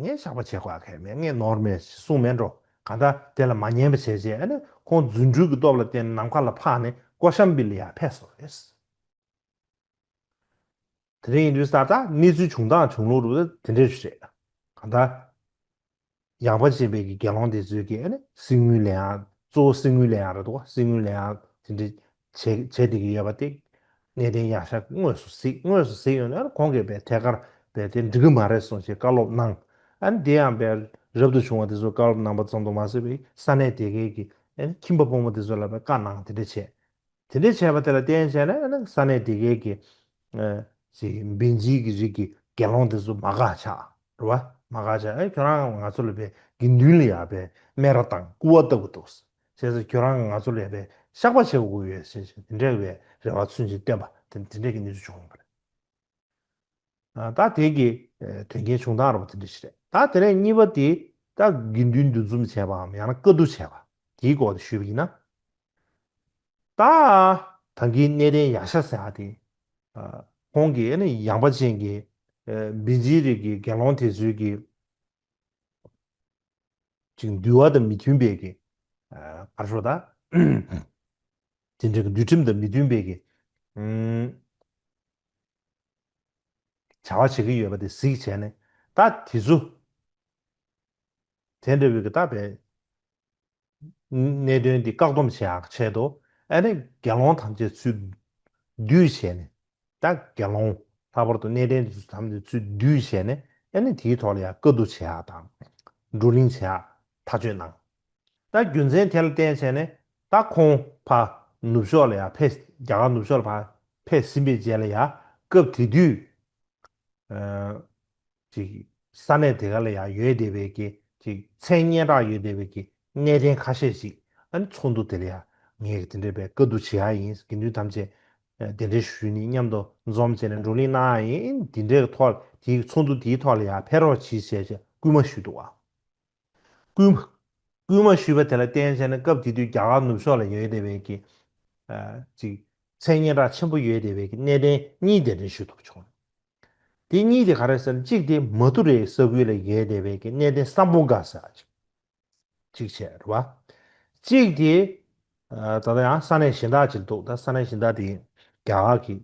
ངས་བཤགས་པ་བྱེད་དགོས་ཡ་གང་ཡང་མེད། ངས་ནོར་མེད་གསུངས་མེད་འགྲོ། གང་ལྟར་དེ་ལ་མ་ཉན་པ་བྱས་རྗེས་ཨ་ནི་ཁོང་རྫུ་འཕྲུལ་གྱི་སྟོབས་ལ་བརྟེན་ནས་ནམ་མཁའ་ལ་འཕགས་ནས་ཀོ་ཤམ་བི་ལ་ཡར་ཕེབས་སོང་རེད། དེ་འདྲ་ཡིན་དུས་ས་ད་གནས་ཚུལ་བྱུང་སྟངས་བྱུང་ལུགས་རུ་དེ་འདྲས་རེད། གང་ལྟར། ཡངས་པ་ཅན་པའི་གི་དགེ་སློང་དེ་ཚོས་ཀྱིས་ཨ་ནི་གསེར་དངུལ་ལེན་ཡག་གཙོ་བོ་གསེར་དངུལ་ལེན་ཡག་རེད་འདུག་ག་གསེར་དངུལ་ལེན་ཡག་དེ་འདྲ་བྱས་བྱས་བསྡད་ཀྱི་ཡོད་པ་དེ། གནས་བརྟན་ཡག་ཤོས་དངོས་སུ་གཟིགས། དངོས་སུ་གཟིགས་ཡོང་ན་ཨ་ནི་ཁོང་གིས་པའི་ཐད་ཀར་པའི་དེ་འགྲིག་གི་མ་རེད་གསུངས་བྱས་བཀའ་སློབ་གནང་། ཨ་ནི་དེ་ཡང་པའི་རབ་ཏུ་བྱུང་བ་དེ་ཚོ་བཀའ་སློབ་གནང་པ་ཙམ་དུ་མ་ཟད་པའི་ས་གནས་དེ་གའི་གི་ཨ་ནི་ཁྱིམ་པ་ཕོ་མོ་དེ་ཚོ་ལ་པའི་བཀའ་གནང་དེ་འདྲ་བྱས། དེ་འདྲ་བྱས་པ་དེ་ལ་བརྟེན་བྱས་ནས་ཨ་ནི་ས་གནས་དེ་གའི་གི་ཨ་ཅིག་བིན་ཇིའི་གི་རིགས་ཀྱི་དགེ་སློང་དེ་ཚོ་མ་དགའ་ཆགས་རེད་བ། མ་དགའ་ཆགས། ཨེ་ཁྱོད་རང་ང་ཚོ་ལ་པའི་དགེ་འདུན་ལ་ཡ་པའི་སྨད་ར་དང་སྐུར་བ་ལྟ་བུ་འདུག། བྱས་ཙང་ཁྱོད་རང་ང་ཚོ་ལ་ཡ་པའི་བཤགས་པ་བྱེད་དགོས་ཡོད་ཟེར་བྱས་དེ་འདྲ་བའི་རེ་བ་ཚུལ་བཞིན་བཏོན་པ་དེ་དེ་འདྲ་གི་གནས་ཚུལ་བྱུང་ཡོད་པ་རེད། ཨ་ད་དེ་གི་ཨེ་དོན་རྐྱེན་བྱུང་སྟངས་རེད་བ། དེ་འདྲ་ཞིག་རེད། ད་དེ་ནས་གཉིས་པ་དེ་ད་དགེ་འདུན་འདུ་འཛོམས་བྱས་པའམ་ཡང་ན་བཀའ་བསྡུ་བྱས་པ་དེའི་སྐོར་དུ་ཞུས་པ་ཡིན་ན། ད་ད་གིན་གནས་བརྟན་ཡག་ཤོས་ཟེར་ཡག་དེ། ཨ་ཁོང་གིས་ཨ་ནི་ཡངས་པ་ཅན་གྱི་ཨེ་བིན་ཇིའི་རིགས་ཀྱི་དགེ་སློང་དེ་ཚོའི་གི་ ཅིག་འདུལ་བ་དང་མི་མཐུན་པའི་གི་ཨ་ག་རེ་ཞུ་ད། དེ་འདྲའི་གི་འདུལ་ཁྲིམས་དང་མི་མཐུན་པའི་གི་ཨུམ་བྱ་བ་བྱེད་ཀྱི་ཡོད་པ་དེ་གཟིགས་བྱས་ནས། ད་དེ་ཚོ་དེ་འདྲ་བའི་གི་ད་བའི་གནད་དོན་འདི་བཀག་སྡོམ་བྱེད་ཡག་ཆེད་དུ། ཨ་ནི་དགེ་སློང་ཐམས་ཅད་ཚུར་འདུས་བྱས་ནས། ད་དགེ་སློང་ལྷག་པར་དུ་གནས་བརྟན་དེ་ཚོ་ཐམས་ཅད་ཚུར་འདུས་བྱས་ནས། ཨ་ནི་དེའི་ཐོག་ལ་ཡང་བཀའ་བསྡུ་བྱེད་ཡག་དང་། བགྲོ་གླེང་བྱེད་ཡག་ཐག་གཅོད་གནང་། ད་རྒྱུ་མཚན་དེ་ལ་བརྟེན་བྱས་ནས། ད་ཁོང་ཕར་ནུབ་ཕྱོགས་ལ་ཡང་ཕེབས། རྒྱ་གར་ནུབ་ཕྱོགས་ལ་ཕར་ཕེབས་ཟིན་པའི་རྗེས་ལ་ཡང་། སྐབས་དེ་དུས་ཨ་ཅིག་ས་གནས་དེ་ག་ལ་ཡང་ཡོད་བསྡད་པའི་གི་ཅིག་མཚན་སྙན་གྲགས་ཡོད་བསྡད་པའི་གི་གནས་བརྟན་ཁ་ཤས་ཤིག་ཨ་ནི་ཚོགས་འདུ་དེ་ལ་ཡང་ངས་དེ་འདྲའི་བའི་བཀའ་བསྡུ་བྱེད་ཡག་ཡིན། དགེ་འདུན་ཐམས་ཅད་ཨ་གདན་འདྲེན་ཞུས་ནས་མཉམ་དུ་འཛོམས་བྱས་ནས་བགྲོ་གླེང་གནང་ཡག་ཡིན། དེ་འདྲའི་ཐོག་དེའི་ཚོགས་འདུ་དེའི་ཐོག་ལ་ཡང་ཕེབས་རོགས་གྱིས་ཞེས་བྱས་སྐུལ་མ་ཞུས་འདུག་བ། སྐུལ་མ་སྐུལ་མ་ཞུས་པ་དེ་ལ་བརྟེན་བྱས་ནས། སྐབས་དེ་དུས་རྒྱ་གར་ནུབ་ཕྱོགས་ལ་ཡོད་བསྡད་པའི་གི་ཨ་ཅིག་མཚན་སྙན་གྲགས་ཆེན་པོ་ཡོད་བསྡད་པའི་གི་གནས་བརྟན་གཉིས་གདན་འདྲེན་ཞུས་འདུག་བྱུང་། དེ་གཉིས་དེ་ག་རེ་ཟེར་ན། གཅིག་དེ་མ་དུ་རའི་ས་ཁུལ་ལ་ཡོད་བསྡད་པའི་གི་གནས་བརྟན་སམ་བྷོ་ཊ་ཟེར་ཡག་ཅིག་ཅིག་བྱས་རེད་བ། གཅིག་དེ་ཨ་ད་ལྟ་ཡང་ས་གནས་གཞན་དག་ཅིག་འདུག། ད་ས་གནས་གཞན་དག་དེ་རྒྱ་གར་གི་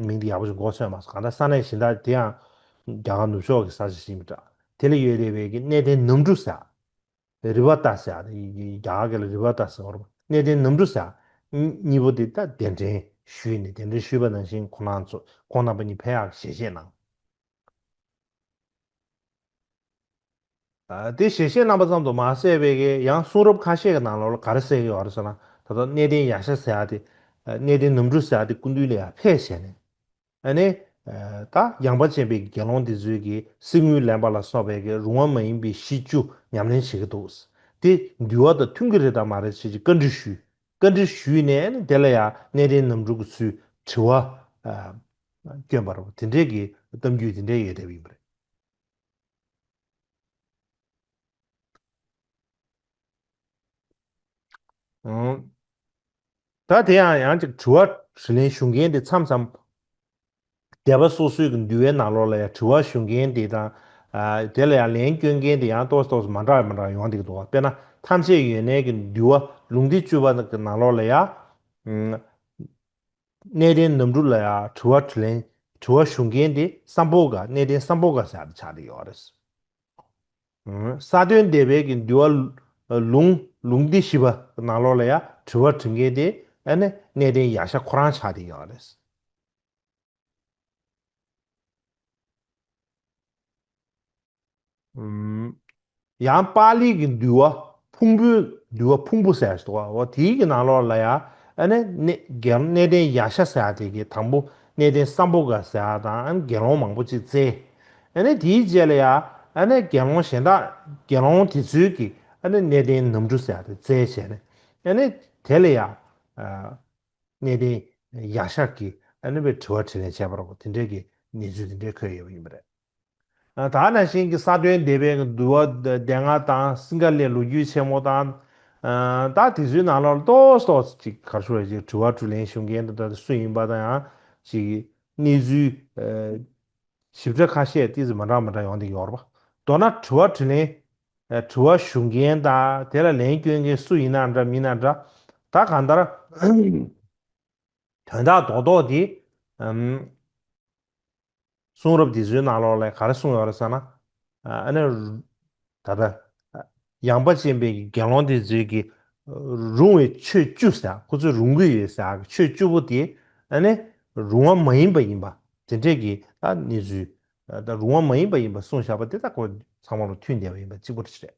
མིང་དེ་ཡག་པོ་ཞིག་མགོ་ཚོས་མ་སོང་། གང་ལྟར་ས་གནས་གཞན་དག་དེ་ཡང་རྒྱ་གར་ནུབ་ཕྱོགས་ཀྱི་ས་ཆ་ཞིག་ཡིན་པ་འདྲ། དེ་ལ་ཡོད་བསྡད་པའི་གི་གནས་བརྟན་ནམ་གྲུ་ཟེར་ཡག། རི་བ་ཏ་ཟེར་ཡག་དེ། རྒྱ་གར་སྐད་ལ་རི་བ་ཏ་ཟེར་བ་རེད་པ། གནས་བརྟན་ནམ་གྲུ་ཟེར་ཡག་གཉིས་པོ་དེ་ད་གདན་འདྲེན་ཞུས་ནས། གདན་འདྲེན་ཞུས་པ་ནང་བཞིན་ཁོང་རྣམ་ཚོ། ཁོང་རྣམ་པ་གཉིས་ཕེབས་ཡག་ཞལ་བཞེས་གནང་། ཨ་དེ་ཞལ་བཞེས་གནང་པ་ཙམ་དུ་མ་ཟད་པའི་གི་ཡང་གསུང་རབ་ཁ་ཤས་ཀྱི་ནང་ལོགས་ལ་ག་རེ་གསལ་གྱི་ཡོད་རེད་ཟེར་ན། ད་ལྟ་གནས་བརྟན་ཡ་ཤ་ཟེར་ཡག་དེ། ཨ་གནས་བརྟན་ནམ་གྲུ་ཟེར་ཡག་དེ་སྐུ་མདུན་ལ་ཡར་ཕེབས་བྱས་ནས། ཨ་ནི་ཨ་ད་ཡངས་པ་ཅན་པའི་དགེ་སློང་དེ་ཚོས་ཀྱི་གསེར་དངུལ་ལེན་པ་ལ་སོགས་པའི་གི་རུང་བ་མ་ཡིན་པའི་གཞི་བཅུ་ཉམས་ལེན་བྱེད་ཀྱི་འདུག། དེ་འདུལ་བ་དང་མཐུན་གྱི་རེད་དམ་མ་རེད་ཅེས་ཀྱི་བཀའ་འདྲི་ཞུས། བཀའ་འདྲི་ཞུས་ནས། ཨ་ནི་དེ་ལ་ཡང་གནས་བརྟན་ནམ་གྲུ་གི་ཚུལ་དྲི་བ་ཨ་བསྐྱོན་པ་རེད་པ། དེ་འདྲའི་གི་གཏམ་རྒྱུད་དེ་འདྲ་ཡོད་བསྡད་པ་ཡིན་པ་རེད། ཨང་། ད་དེ་ཡང་ཡང་ཅིག་དྲི་བ་དྲིས་ལན་ཞུ་མཁན་དེ་མཚམས་མཚམས་སྡེ་པ་སོ་སོའི་གི་འདུལ་བའི་ནང་ལོགས་ལ་ཡང་དྲི་བ་ཞུ་མཁན་དེ་དང་། ཨ་དེ་ལ་ཡང་ལན་སྐྱོན་མཁན་དེ་ཡང་ཏོག་ཙམ་ཏོག་ཙམ་མ་འདྲ་བ་མ་འདྲ་བ་ཡོང་བསྡད་ཀྱི་འདུག་བ། དཔེར་ན་ཐམས་ཅད་ཡོན་གནས་ཀྱི་འདུལ་བ་ལུང་སྡེ་བཅུ་པ་གི་ནང་ལོགས་ལ་ཡང་། ཨང་། གནས་བརྟན་ནམ་གྲུ་ལ་ཡང་དྲི་བ་དྲིས་ལན། དྲི་བ་ཞུ་མཁན་དེ་སམ་བྷོ་ཊ། གནས་བརྟན་སམ་བྷོ་ཊ་ཟེར་ཡག་དེ་ཆགས་བསྡད་ཡོད་རེད། ཨང་། ས་དོན་སྡེ་པའི་གི་འདུལ་བ་ལུང་ལུང་སྡེ་བཞི་པ་ནང་ལོགས་ལ་ཡང་དྲི་བ་དྲི་མཁན་དེ་ཨ་ནི་གནས་བརྟན་ཡ་ཤ་ཁོ་རང་ཆགས་བསྡད་ཡོད་རེད། ཨུམ། ཡང་པཱ་ལི་གི་འདུལ་བ་ཕུང་པོའི། འདུལ་བ་ཕུང་པོ་ཟེར་ཡག་ཞིག་འདུག་ག། འོ་དེའི་གི་ནང་ལོགས་ལ་ཡང་ཨ་ནི་གནས་གནས་བརྟན་ཡ་ཤ་ཟེར་ཡག་དེ་གི་དང་པོ་གནས་བརྟན་སམ་བྷོ་ཊ་ཟེར་ཡག་དང་། ཨ་ནི་དགེ་སློང་མང་པོ་ཅིག་བཙལ། ཨ་ནི་དེའི་རྗེས་ལ་ཡང་ཨ་ནི་དགེ་སློང་གཞན་དག། དགེ་སློང་དེ་ཚོའི་གི་ཨ་ནི་གནས་བརྟན་ནམ་གྲུ་ཟེར་ཡག་དེ་བཙལ་བྱས་ནས། ཨ་ནི་དེ་ལ་ཡང་ཨ་གནས་བརྟན་ཡ་ཤ་གིས་ཨ་ནི་བའི་དྲི་བ་དྲིས་ལན་བྱས་པ་རེད་པ། དེ་འདྲའི་གི་གནས་ཚུལ་དེ་འདྲའི་འཁོད་ཡོད་པ་ཡིན་པ་རེད། ཨ་ད་ག་ནང་བཞིན་གྱི་ས་དོན་སྡེ་པའི་འདུལ་བ་སྡེ་ལྔ་དང་། སིང་ག་ལའི་ལོ་རྒྱུས་ཆེན་མོ་དང་། ཨ་ད་དེ་ཚོའི་ནང་ལོགས་ཏོག་ཙམ་ཅིག་ག་རེ་ཞུ་དགོས་རེད། ཅིག་དྲི་བ་དྲིས་ལན་ཞུ་མཁན་དེ་ད་སུ་ཡིན་པ་དང་། ཡང་ཅིག་གནས་ཚུལ་ཨ་ཞིབ་ཕྲ་ཁ་ཤས་ཏོག་ཙམ་མ་འདྲ་མ་འདྲ་ཡོང་བསྡད་ཡོད་རེད་པ། མདོར་ན་དྲི་བ་དྲིས་ལན། ཨ་དྲི་བ་ཞུ་མཁན་དང་། དེ་ལ་ལན་སྐྱོན་མཁན་སུ་ཡིན་ན་འདྲ་མིན་ན་འདྲ། ད་གང་ལྟར་དོན་དག་རྡོག་རྡོག་དེ། ཨམ། གསུང་རབ་འདི་ཚོའི་ནང་ལོགས་ལ་ག་རེ་གསུངས་ཡོད་རེད་ཟེར་ན། ཨ་ནི་ད་ལྟ་ཡངས་པ་ཅན་པའི་དགེ་སློང་དེ་ཚོའི་གི་རུང་བའི་ཆོས་བཅུ་ཟེར། ཁོ་ཚོས་རུང་གི་ཡོད་ཟེར་གི་ཆོས་བཅུ་པོ་དེ་ཨ་ནི་རུང་བ་མ་ཡིན་པ་ཡིན་པ། དེ་འདྲས་ཀྱི་ད་གནས་ཚུལ། ད་རུང་བ་མ་ཡིན་པ་ཡིན་པ་གསུངས་བཞག་པ་དེ་ད་ཁོ་ཚང་མ་ལ་མཐུན་བསྡད་པ་ཡིན་པ་གཅིག་པ་རེད།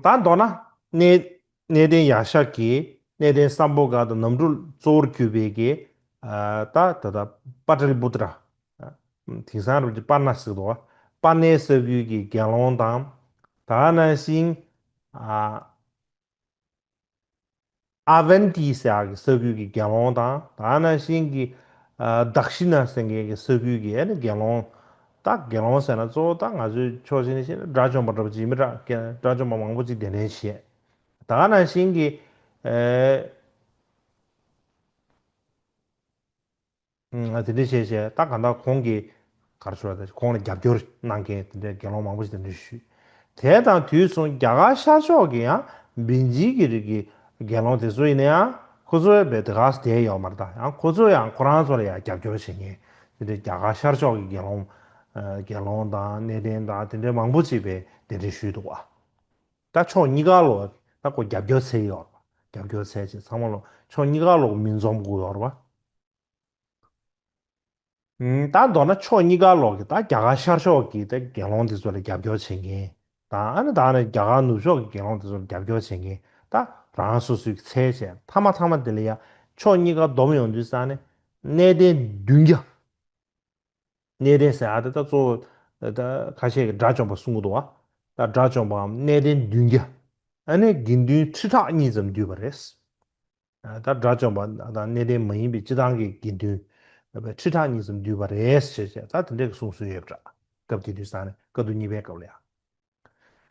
ད་མདོར་ན་གནས་གནས་བརྟན་ཡ་ཤ་གིས་གནས་བརྟན་སམ་བྷོ་ཊ་དང་ནམ་གྲུ་གཙོ་བོར་གྱུར་པའི་གི་ཨ་ད་ད་ད་པ་ཏ་ལི་པུ་ཏྲ། དེང་སང་རུ་གི་པར་ན་ཟེར་འདུག་པ། པར་ནའི་ས་ཁུལ་གྱི་དགེ་སློང་དང་། ད་ག་ནང་བཞིན་ཨ། ཨ་ཝན་ཏི་ཟེར་ཡག་གི་ས་ཁུལ་གྱི་དགེ་སློང་དང་། ད་ག་ནང་བཞིན་གྱི་ཨ་དཀཤི་ན་ཟེར་མཁན་གྱི་ས་ཁུལ་གྱི་ཨ་ནི་དགེ་སློང་། ད་དགེ་སློང་ཟེར་ན་གཙོ་བོ་ད་ང་ཚོའི་ཕྱོགས་གཅིག་ནས་བཤད་ན་དགྲ་བཅོམ་པ་འདྲ་པོ་ཅིག་ཡིན་པ་འདྲ། དགྲ་བཅོམ་པ་མང་པོ་ཅིག་གདན་འདྲེན་བྱས། ད་ག་ནང་བཞིན་གྱི་ཨེ། ཨ་དེ་འདྲ་བྱས་བྱས་ད་གང་ལྟར་ཁོང་གིས་ག་རེ་ཞུ་བ་དང་ཁོང་ལ་རྒྱབ་སྐྱོར་གནང་མཁན་དེ་འདྲའི་དགེ་སློང་མང་པོ་ཞིག་དེ་འདྲ་ཞུས། དེ་དང་དུས་མཚུངས་རྒྱ་གར་ཤར་ཕྱོགས་ཀྱི་ཡང་བིན་ཇིའི་གི་རིགས་ཀྱི་དགེ་སློང་དེ་ཚོ་ཡིན་ན་ཡང་ཁོ་ཚོའི་བས་དེ་ག་སེ་བསྡད་ཡོད་མ་རེད། ད་ཡང་ཁོ་ཚོ་ཡང་ཁོ་རང་ཚོ་ལ་ཡང་རྒྱབ་སྐྱོར་བྱེད་མཁན་དེ་འདྲའི་རྒྱ་གར་ཤར་ཕྱོགས་ཀྱི་དགེ་སློང་ཨ་དགེ་སློང་དང་གནས་བརྟན་དང་དེ་འདྲའི་མང་པོ་ཅིག་བས་གདན་འདྲེན་ཞུས་འདུག་བ། ད་ཕྱོགས་གཉིས་ཀ་ལོག་ད་ཁོ་རྒྱབ་སྐྱོར་བྱེད་ཀྱི་ཡོད་རེད་བ། རྒྱབ་སྐྱོར་བྱས་ཅིག་ཚང་མ་ལོག་ཕྱོགས་གཉིས་ཀ་ལོག་མི་འཛོམས་དགོས་ཡོད་རེད་བ། ད་མདོར་ན་ཕྱོགས་གཉིས་ཀ་ལོག་གི་ད་རྒྱ་གར་ཤར་ཕྱོགས་ཀྱི་ད་དགེ་སློང་དེ་ཚོ་ལ་རྒྱབ་སྐྱོར་བྱེད་མཁན་དང་ཨ་ནི་ད་ནི་རྒྱ་གར་ནུབ་ཕྱོགས་ཀྱི་དགེ་སློང་དེ་ཚོ་ལ་རྒྱབ་སྐྱོར་བྱེད་མཁན་ད་རང་སོ་སོའི་ཚད་བྱས་མཐའ་མ་མཐའ་མ་དེ་ལ་ཡ་ཕྱོགས་གཉིས་ཀ་བསྡོམས་ཡོང་དུས་ཙང་ནས་གནས་བརྟན་བདུན་བརྒྱ། གནས་བརྟན་ཟེར་ཨ་ད་ད་གཙོ་བོ་ད་ཁ་ཤས་ཀྱི་དགྲ་བཅོམ་པ་གསུང་གི་འདུག་བ། ད་དགྲ་བཅོམ་པའམ་གནས་བརྟན་བདུན་བརྒྱ། ཨ་ནི་དགེ་འདུན་ཁྲི་ཕྲག་གཉིས་ཙམ་འདུས་པ་རེད། ད་དགྲ་བཅོམ་པ་དང་གནས་བརྟན་མ་ཡིན་པའི་སྤྱི་བཏང་གི་དགེ་འདུན་ཁྲི་ཕྲག་གཉིས་ཙམ་འདུས་པ་རེད་ཞེས་བྱས་ད་དེ་འདྲའི་གསུང་སྲོལ་ཡོད་པ་འདྲ། སྐབས་དེ་དུས་ས་ནས་བཀའ་བསྡུ་གཉིས་པའི་སྐབས་ལ་ཡང་།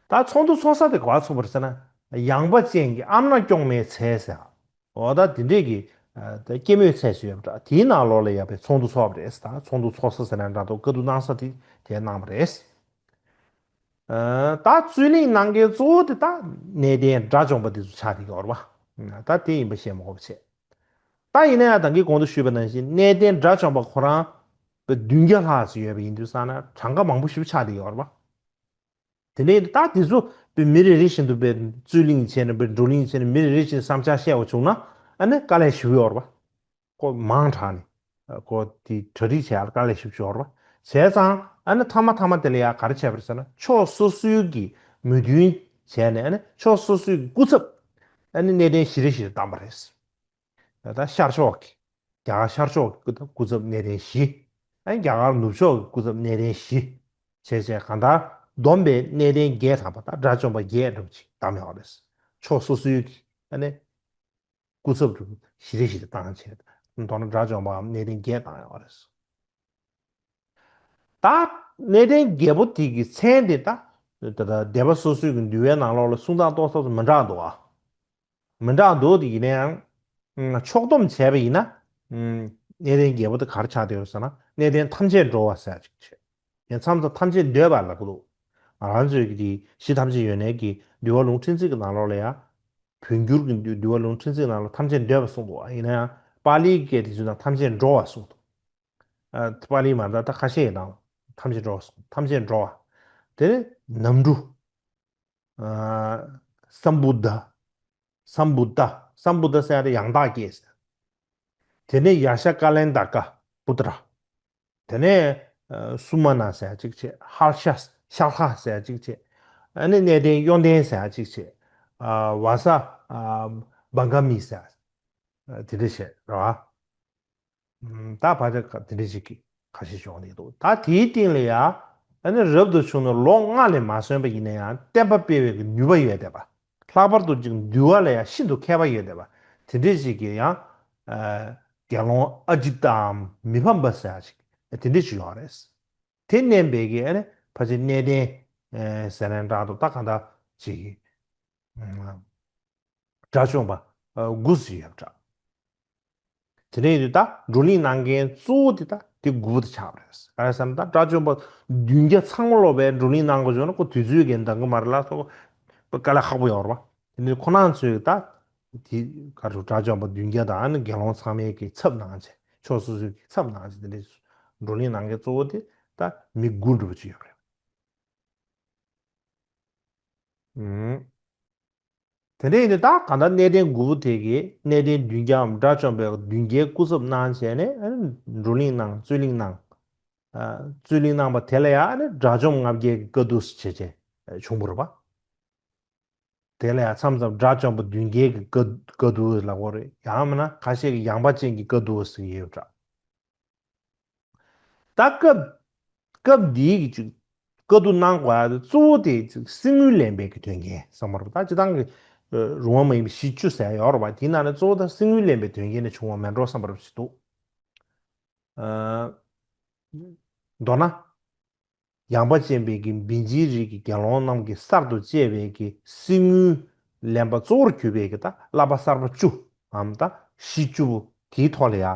ད་ཚོགས་འདུ་ཚོགས་ས་དེ་ག་པར་ཚོགས་པ་རེད་ཟེར་ན་ཡངས་པ་ཅན་གྱི་ཨ་མྲ་སྐྱོང་མའི་ཚལ་ཟེར། འོ་ད་དེ་འདྲས་ཀྱི་ད་སྐྱེད་མོས་ཚལ་ཞིག་ཡོད་པ་འདྲ། དེའི་ནང་ལོགས་ལ་ཡ་པའི་ཚོགས་འདུ་ཚོགས་པ་རེད། ད་ཚོགས་འདུ་ཚོགས་ས་ཟེར་ན་འདྲ་འདུག་བཀའ་བསྡུ་གནང་ས་དེ་དེ་གནང་བ་རེད། ད་རྩོད་གླེང་གནང་མཁན་གཙོ་བོ་དེ་ད་གནས་བརྟན་དགྲ་བཅོམ་པ་དེ་ཚོ་ཆགས་བསྡད་ཀྱི་ཡོད་རེད་བ། ད་དེ་ཡིན་པ་བཤད་མ་དགོས་པ་བྱས། ད་ཡིན་ན་ཡང་ད་གིན་གོང་དུ་ཞུས་པ་ནང་བཞིན་གནས་བརྟན་དགྲ་བཅོམ་པ་ཁོ་རང་བདུན་བརྒྱ་ལྷག་ཙམ་ཡོད་པ་ཡིན་དུས་ཙང་ན་གྲངས་ཀ་མང་པོ་ཞིག་ཆགས་བསྡད་ཀྱི་ཡོད་རེད་བ། དེ་ནས་ད་དེ་ཚོ་མི་རེ་རེ་བཞིན་དུ་རྩོད་གླེང་བྱས་ནས་བགྲོ་གླེང་བྱས་ནས་མི་རེ་རེ་བཞིན་བསམ་འཆར་བཤད་པ་བྱུང་ན་ཨ་ནི་དཀའ་ལས་ཞེ་པོ་ཡོད་རེད་བ། ཁོ་མང་དྲགས་ནས་ཁོ་དེ་གྲ་སྒྲིག་བྱེད་ཡག་དཀའ་ལས་ཞེ་པོ་ཡོད་རེད་བ། བྱས་ཙང་ཨ་ནི་མཐའ་མ་མཐའ་མ་དེ་ལ་ཡང་ག་རེ་བྱས་པ་རེད་ཟེར་ན་ཕྱོགས་སོ་སོའི་གི་མོས་མཐུན་བྱས་ནས་ཨ་ནི་ཕྱོགས་སོ་སོའི་གི་སྐུ་ཚབ་ཨ་ནི་གནས་བརྟན་བཞི་རེ་བཞི་རེ་བདམས་པ་རེད། ད་ཤར་ཕྱོགས་ཀྱི་རྒྱ་གར་ཤར་ཕྱོགས་ཀྱི་སྐུ་ཚབ་གནས་བརྟན་བཞི། ཨ་ནི་རྒྱ་གར་ནུབ་ཕྱོགས་ཀྱི་སྐུ་ཚབ་གནས་བརྟན་བཞི། བྱས་བྱས་གང་ལྟར་བསྡོམས་པའི་གནས་བརྟན་བརྒྱད་ཐམ་པ་དང་དགྲ་བཅོམ་པ་བརྒྱད་འདྲ་པོ་ཅིག་བདམས་ཡོད་རེད། ཕྱོགས་སོ་སོའི་གི་ཨ་ནི་སྐུ་ཚབ་འདྲ་པོ་བཞི་རེ་བཞི་རེ་བཏང་བྱས་མདོར་ན་དགྲ་བཅོམ་པའམ་གནས་བརྟན་བརྒྱད་བཏང་ཡོད་རེད། ད་གནས་བརྟན་བརྒྱད་པོ་དེ་གི་མཚན་དེ་ད་ད་ལྟ་སྡེ་པ་སོ་སོའི་གི་འདུལ་བའི་ནང་ལོགས་ལ་གསུང་སྟངས་རྟོགས་ཐབས་སུ་མི་འདྲ་འདུག་ཨ། མི་འདྲ་འདུག་དེ་ཡིན་ན་ཡང་ཕྱོགས་བསྡོམས་བྱས་པ་ཡིན་ན་གནས་བརྟན་བརྒྱད་པོ་དེ་ག་རེ་ཆགས་བསྡད་ཡོད་ཟེར་ན་གནས་བརྟན་ཐམས་ཅད་འགྲོ་བ་ཟེར་ཅིག་བྱས། ཡང་མཚམས་མཚམས་ཐམས་ཅད་འདོད་པ་ལབ་ཀྱི་འདུག་ང་རང་ཚོའི་གི་དེ་གཞི་ཐམས་ཅད་ཡོན་ཏན་གྱི་འདུལ་བ་ལུང་ཕྲན་ཚེགས་ཀྱི་ནང་ལོགས་ལ་ཡང་བོད་འགྱུར་གྱི་འདུལ་འདུལ་བ་ལུང་ཕྲན་ཚེགས་ནང་ལ་ཐམས་ཅད་འདོད་པ་གསུངས་འདུག་ཡིན་ན་ཡང་པཱ་ལིའི་སྐད་དེ་ཚོའི་ནང་ཐམས་ཅད་འགྲོ་བ་གསུངས་འདུག་ཨ་པཱ་ལི་མ་ད་ད་ཁ་ཤས་ཡིན་ནའང་ཐམས་ཅད་འགྲོ་བ་གསུངས། ཐམས་ཅད་འགྲོ་བ། དེ་ནས་ནམ་གྲུ། ཨ་སམ་བུ་དྷ། སམ་བུ་དྷ། སམ་བུ་དྷ་ཟེར་ཡ་དེ་ཡང་དག་སྐྱེས་ཟེར། དེ་ནས་ཡ་ཤ་ཀ་ལན་ད་ཀ་པུ་ཏྲ། དེ་ནས་ཨ་སུ་མ་ན་ཟེར་ཡ་གཅིག་བྱས། ཧར་ཤ་ཤ་ལྷ་ཟེར་ཡ་གཅིག་བྱས། ཨ་ནི་གནས་བརྟན་གཡོ་ལྡན་ཟེར་ཡ་གཅིག་བྱས། ཨ་བ་ས་ཨ་བྷ་ག་མི་ཟེར་ཡ་དེ་འདྲ་བྱས་རེད་བ། ད་བར་ཆ་དེ་འདྲ་ཞིག་གི་ཁ་ཤས་བྱུང་ནས་འདུག་ད་དེའི་སྟེང་ལ་ཡ་ཨ་ནི་རབ་ཏུ་བྱུང་ནས་ལོ་ལྔ་ལས་མ་སོན་པ་ཡིན་ན་ཡང་བསྟན་པ་སྤེལ་བའི་གི་ནུས་པ་ཡོད་བསྡད་པ། ལྷག་པར་དུ་ཅིག་འདུལ་བ་ལ་ཡང་ཤིན་ཏུ་མཁས་པ་ཡོད་བསྡད་པ། དེ་འདྲ་ཞིག་གི་ཡང་ཨ་དགེ་སློང་ཨ་ཇི་ཏའམ་མི་ཕམ་པ་ཟེར་ཡ་ཞིག་དེ་འདྲ་ཞིག་ཡོད་རེད། དེ་མནན་པའི་གི་ཨ་ནི་ཕལ་ཆེར་གནས་བརྟན་ཟེར་ནས་འདྲ་འདུག་ད་གང་ལྟར་ཅིག་གི་དགྲ་བཅོམ་པ་དགུ་ཙམ་ཡོད་པ་འདྲ། དེ་ནས་ཡིན་དུས་ད་བགྲོ་གླེང་གནང་མཁན་གཙོ་བོ་དེ་ད་དེ་དགུ་པོ་དེ་ཆགས་པ་རེད། ག་རེ་ཟེར་ན་ད་དགྲ་བཅོམ་པ་བདུན་བརྒྱ་ཚང་མ་ལོག་པའི་བགྲོ་གླེང་གནང་དགོས་བྱུང་ན་ཁོ་དུས་ཚོད་ཀྱིས་འདང་གི་མ་རེད་ལ་སོགས་དཀའ་ལས་ཁག་པོ་ཡོད་རེད་བ། དེ་ནས་ཁོ་རང་ཚོས་ད་དེ་ག་རེ་དགྲ་བཅོམ་པ་བདུན་བརྒྱ་དང་ཨ་ནི་དགེ་སློང་ཚང་མའི་གི་ཚབ་གནང་བྱས་ཕྱོགས་སོ་སོའི་གི་ཚབ་གནང་བྱས་དེ་འདྲའི་བགྲོ་གླེང་གནང་མཁན་གཙོ་བོ་དེ་ད་མི་དགུ་འདྲ་པོ་ཅིག་ཡོད་རེད། ཨུམ། དེ་འདྲ་ཡིན་དུས་ད་གང་ལྟར་གནས་བརྟན་དགུ་པོ་དེ་གིས་གནས་བརྟན་བདུན་བརྒྱའམ་དགྲ་བཅོམ་པའི་བདུན་བརྒྱའི་སྐུ་ཚབ་གནང་བྱས་ནས་ཨ་ནི་བགྲོ་གླེང་གནང་རྩོད་གླེང་གནང་། ཨ་རྩོད་གླེང་གནང་པ་དེ་ལ་ཡང་ཨ་ནི་དགྲ་བཅོམ་ལྔ་བརྒྱའི་བཀའ་བསྡུ་བྱས་བྱས་བྱུང་བ་རེད་པ། དེ་ལ་ཡང་མཚམས་མཚམས་དགྲ་བཅོམ་པ་བདུན་བརྒྱའི་གི་བཀའ་བཀའ་བསྡུ་ལབ་དགོས་རེད། ཡང་མིན་ན་ཁ་ཤས་ཀྱིས་ཡངས་པ་ཅན་གྱི་བཀའ་བསྡུ་ཟེར་གྱི་ཡོད་པ་འདྲ། ད་སྐབས་སྐབས་འདིའི་གི་ཅིག་བཀའ་བསྡུ་གནང་དགོས་ཡ་དེ་གཙོ་བོ་དེ་ཅིག་གསེར་དངུལ་ལེན་པའི་གི་དོན་རྐྱེན་བསམ་པ་རེད། ད་སྤྱིར་བཏང་གི་རུང་བ་མ་ཡིན་པའི་གཞི་བཅུ་ཟེར་ཡ་ཡོད་རེད་པ། དེའི་ནང་ནས་གཙོ་བོ་ད་གསེར་དངུལ་ལེན་པའི་དོན་རྐྱེན་ནས་བྱུང་བ་མེད་འགྲོ་བསམ་པ་རེད་ཞིག་འདུག་ཨ་མདོར་ན། ཡངས་པ་ཅན་པའི་གི་བིན་ཇིའི་རིགས་ཀྱི་དགེ་སློང་རྣམས་ཀྱིས་གསར་དུ་བཅད་པའི་གི་གསེར་དངུལ་ལེན་པ་གཙོ་བོར་གྱུར་པའི་གི་ད་བསླབ་པ་གསར་པ་བཅུ་འམ་ད་གཞི་བཅུ་པོ་དེའི་ཐོག་ལ་ཡ་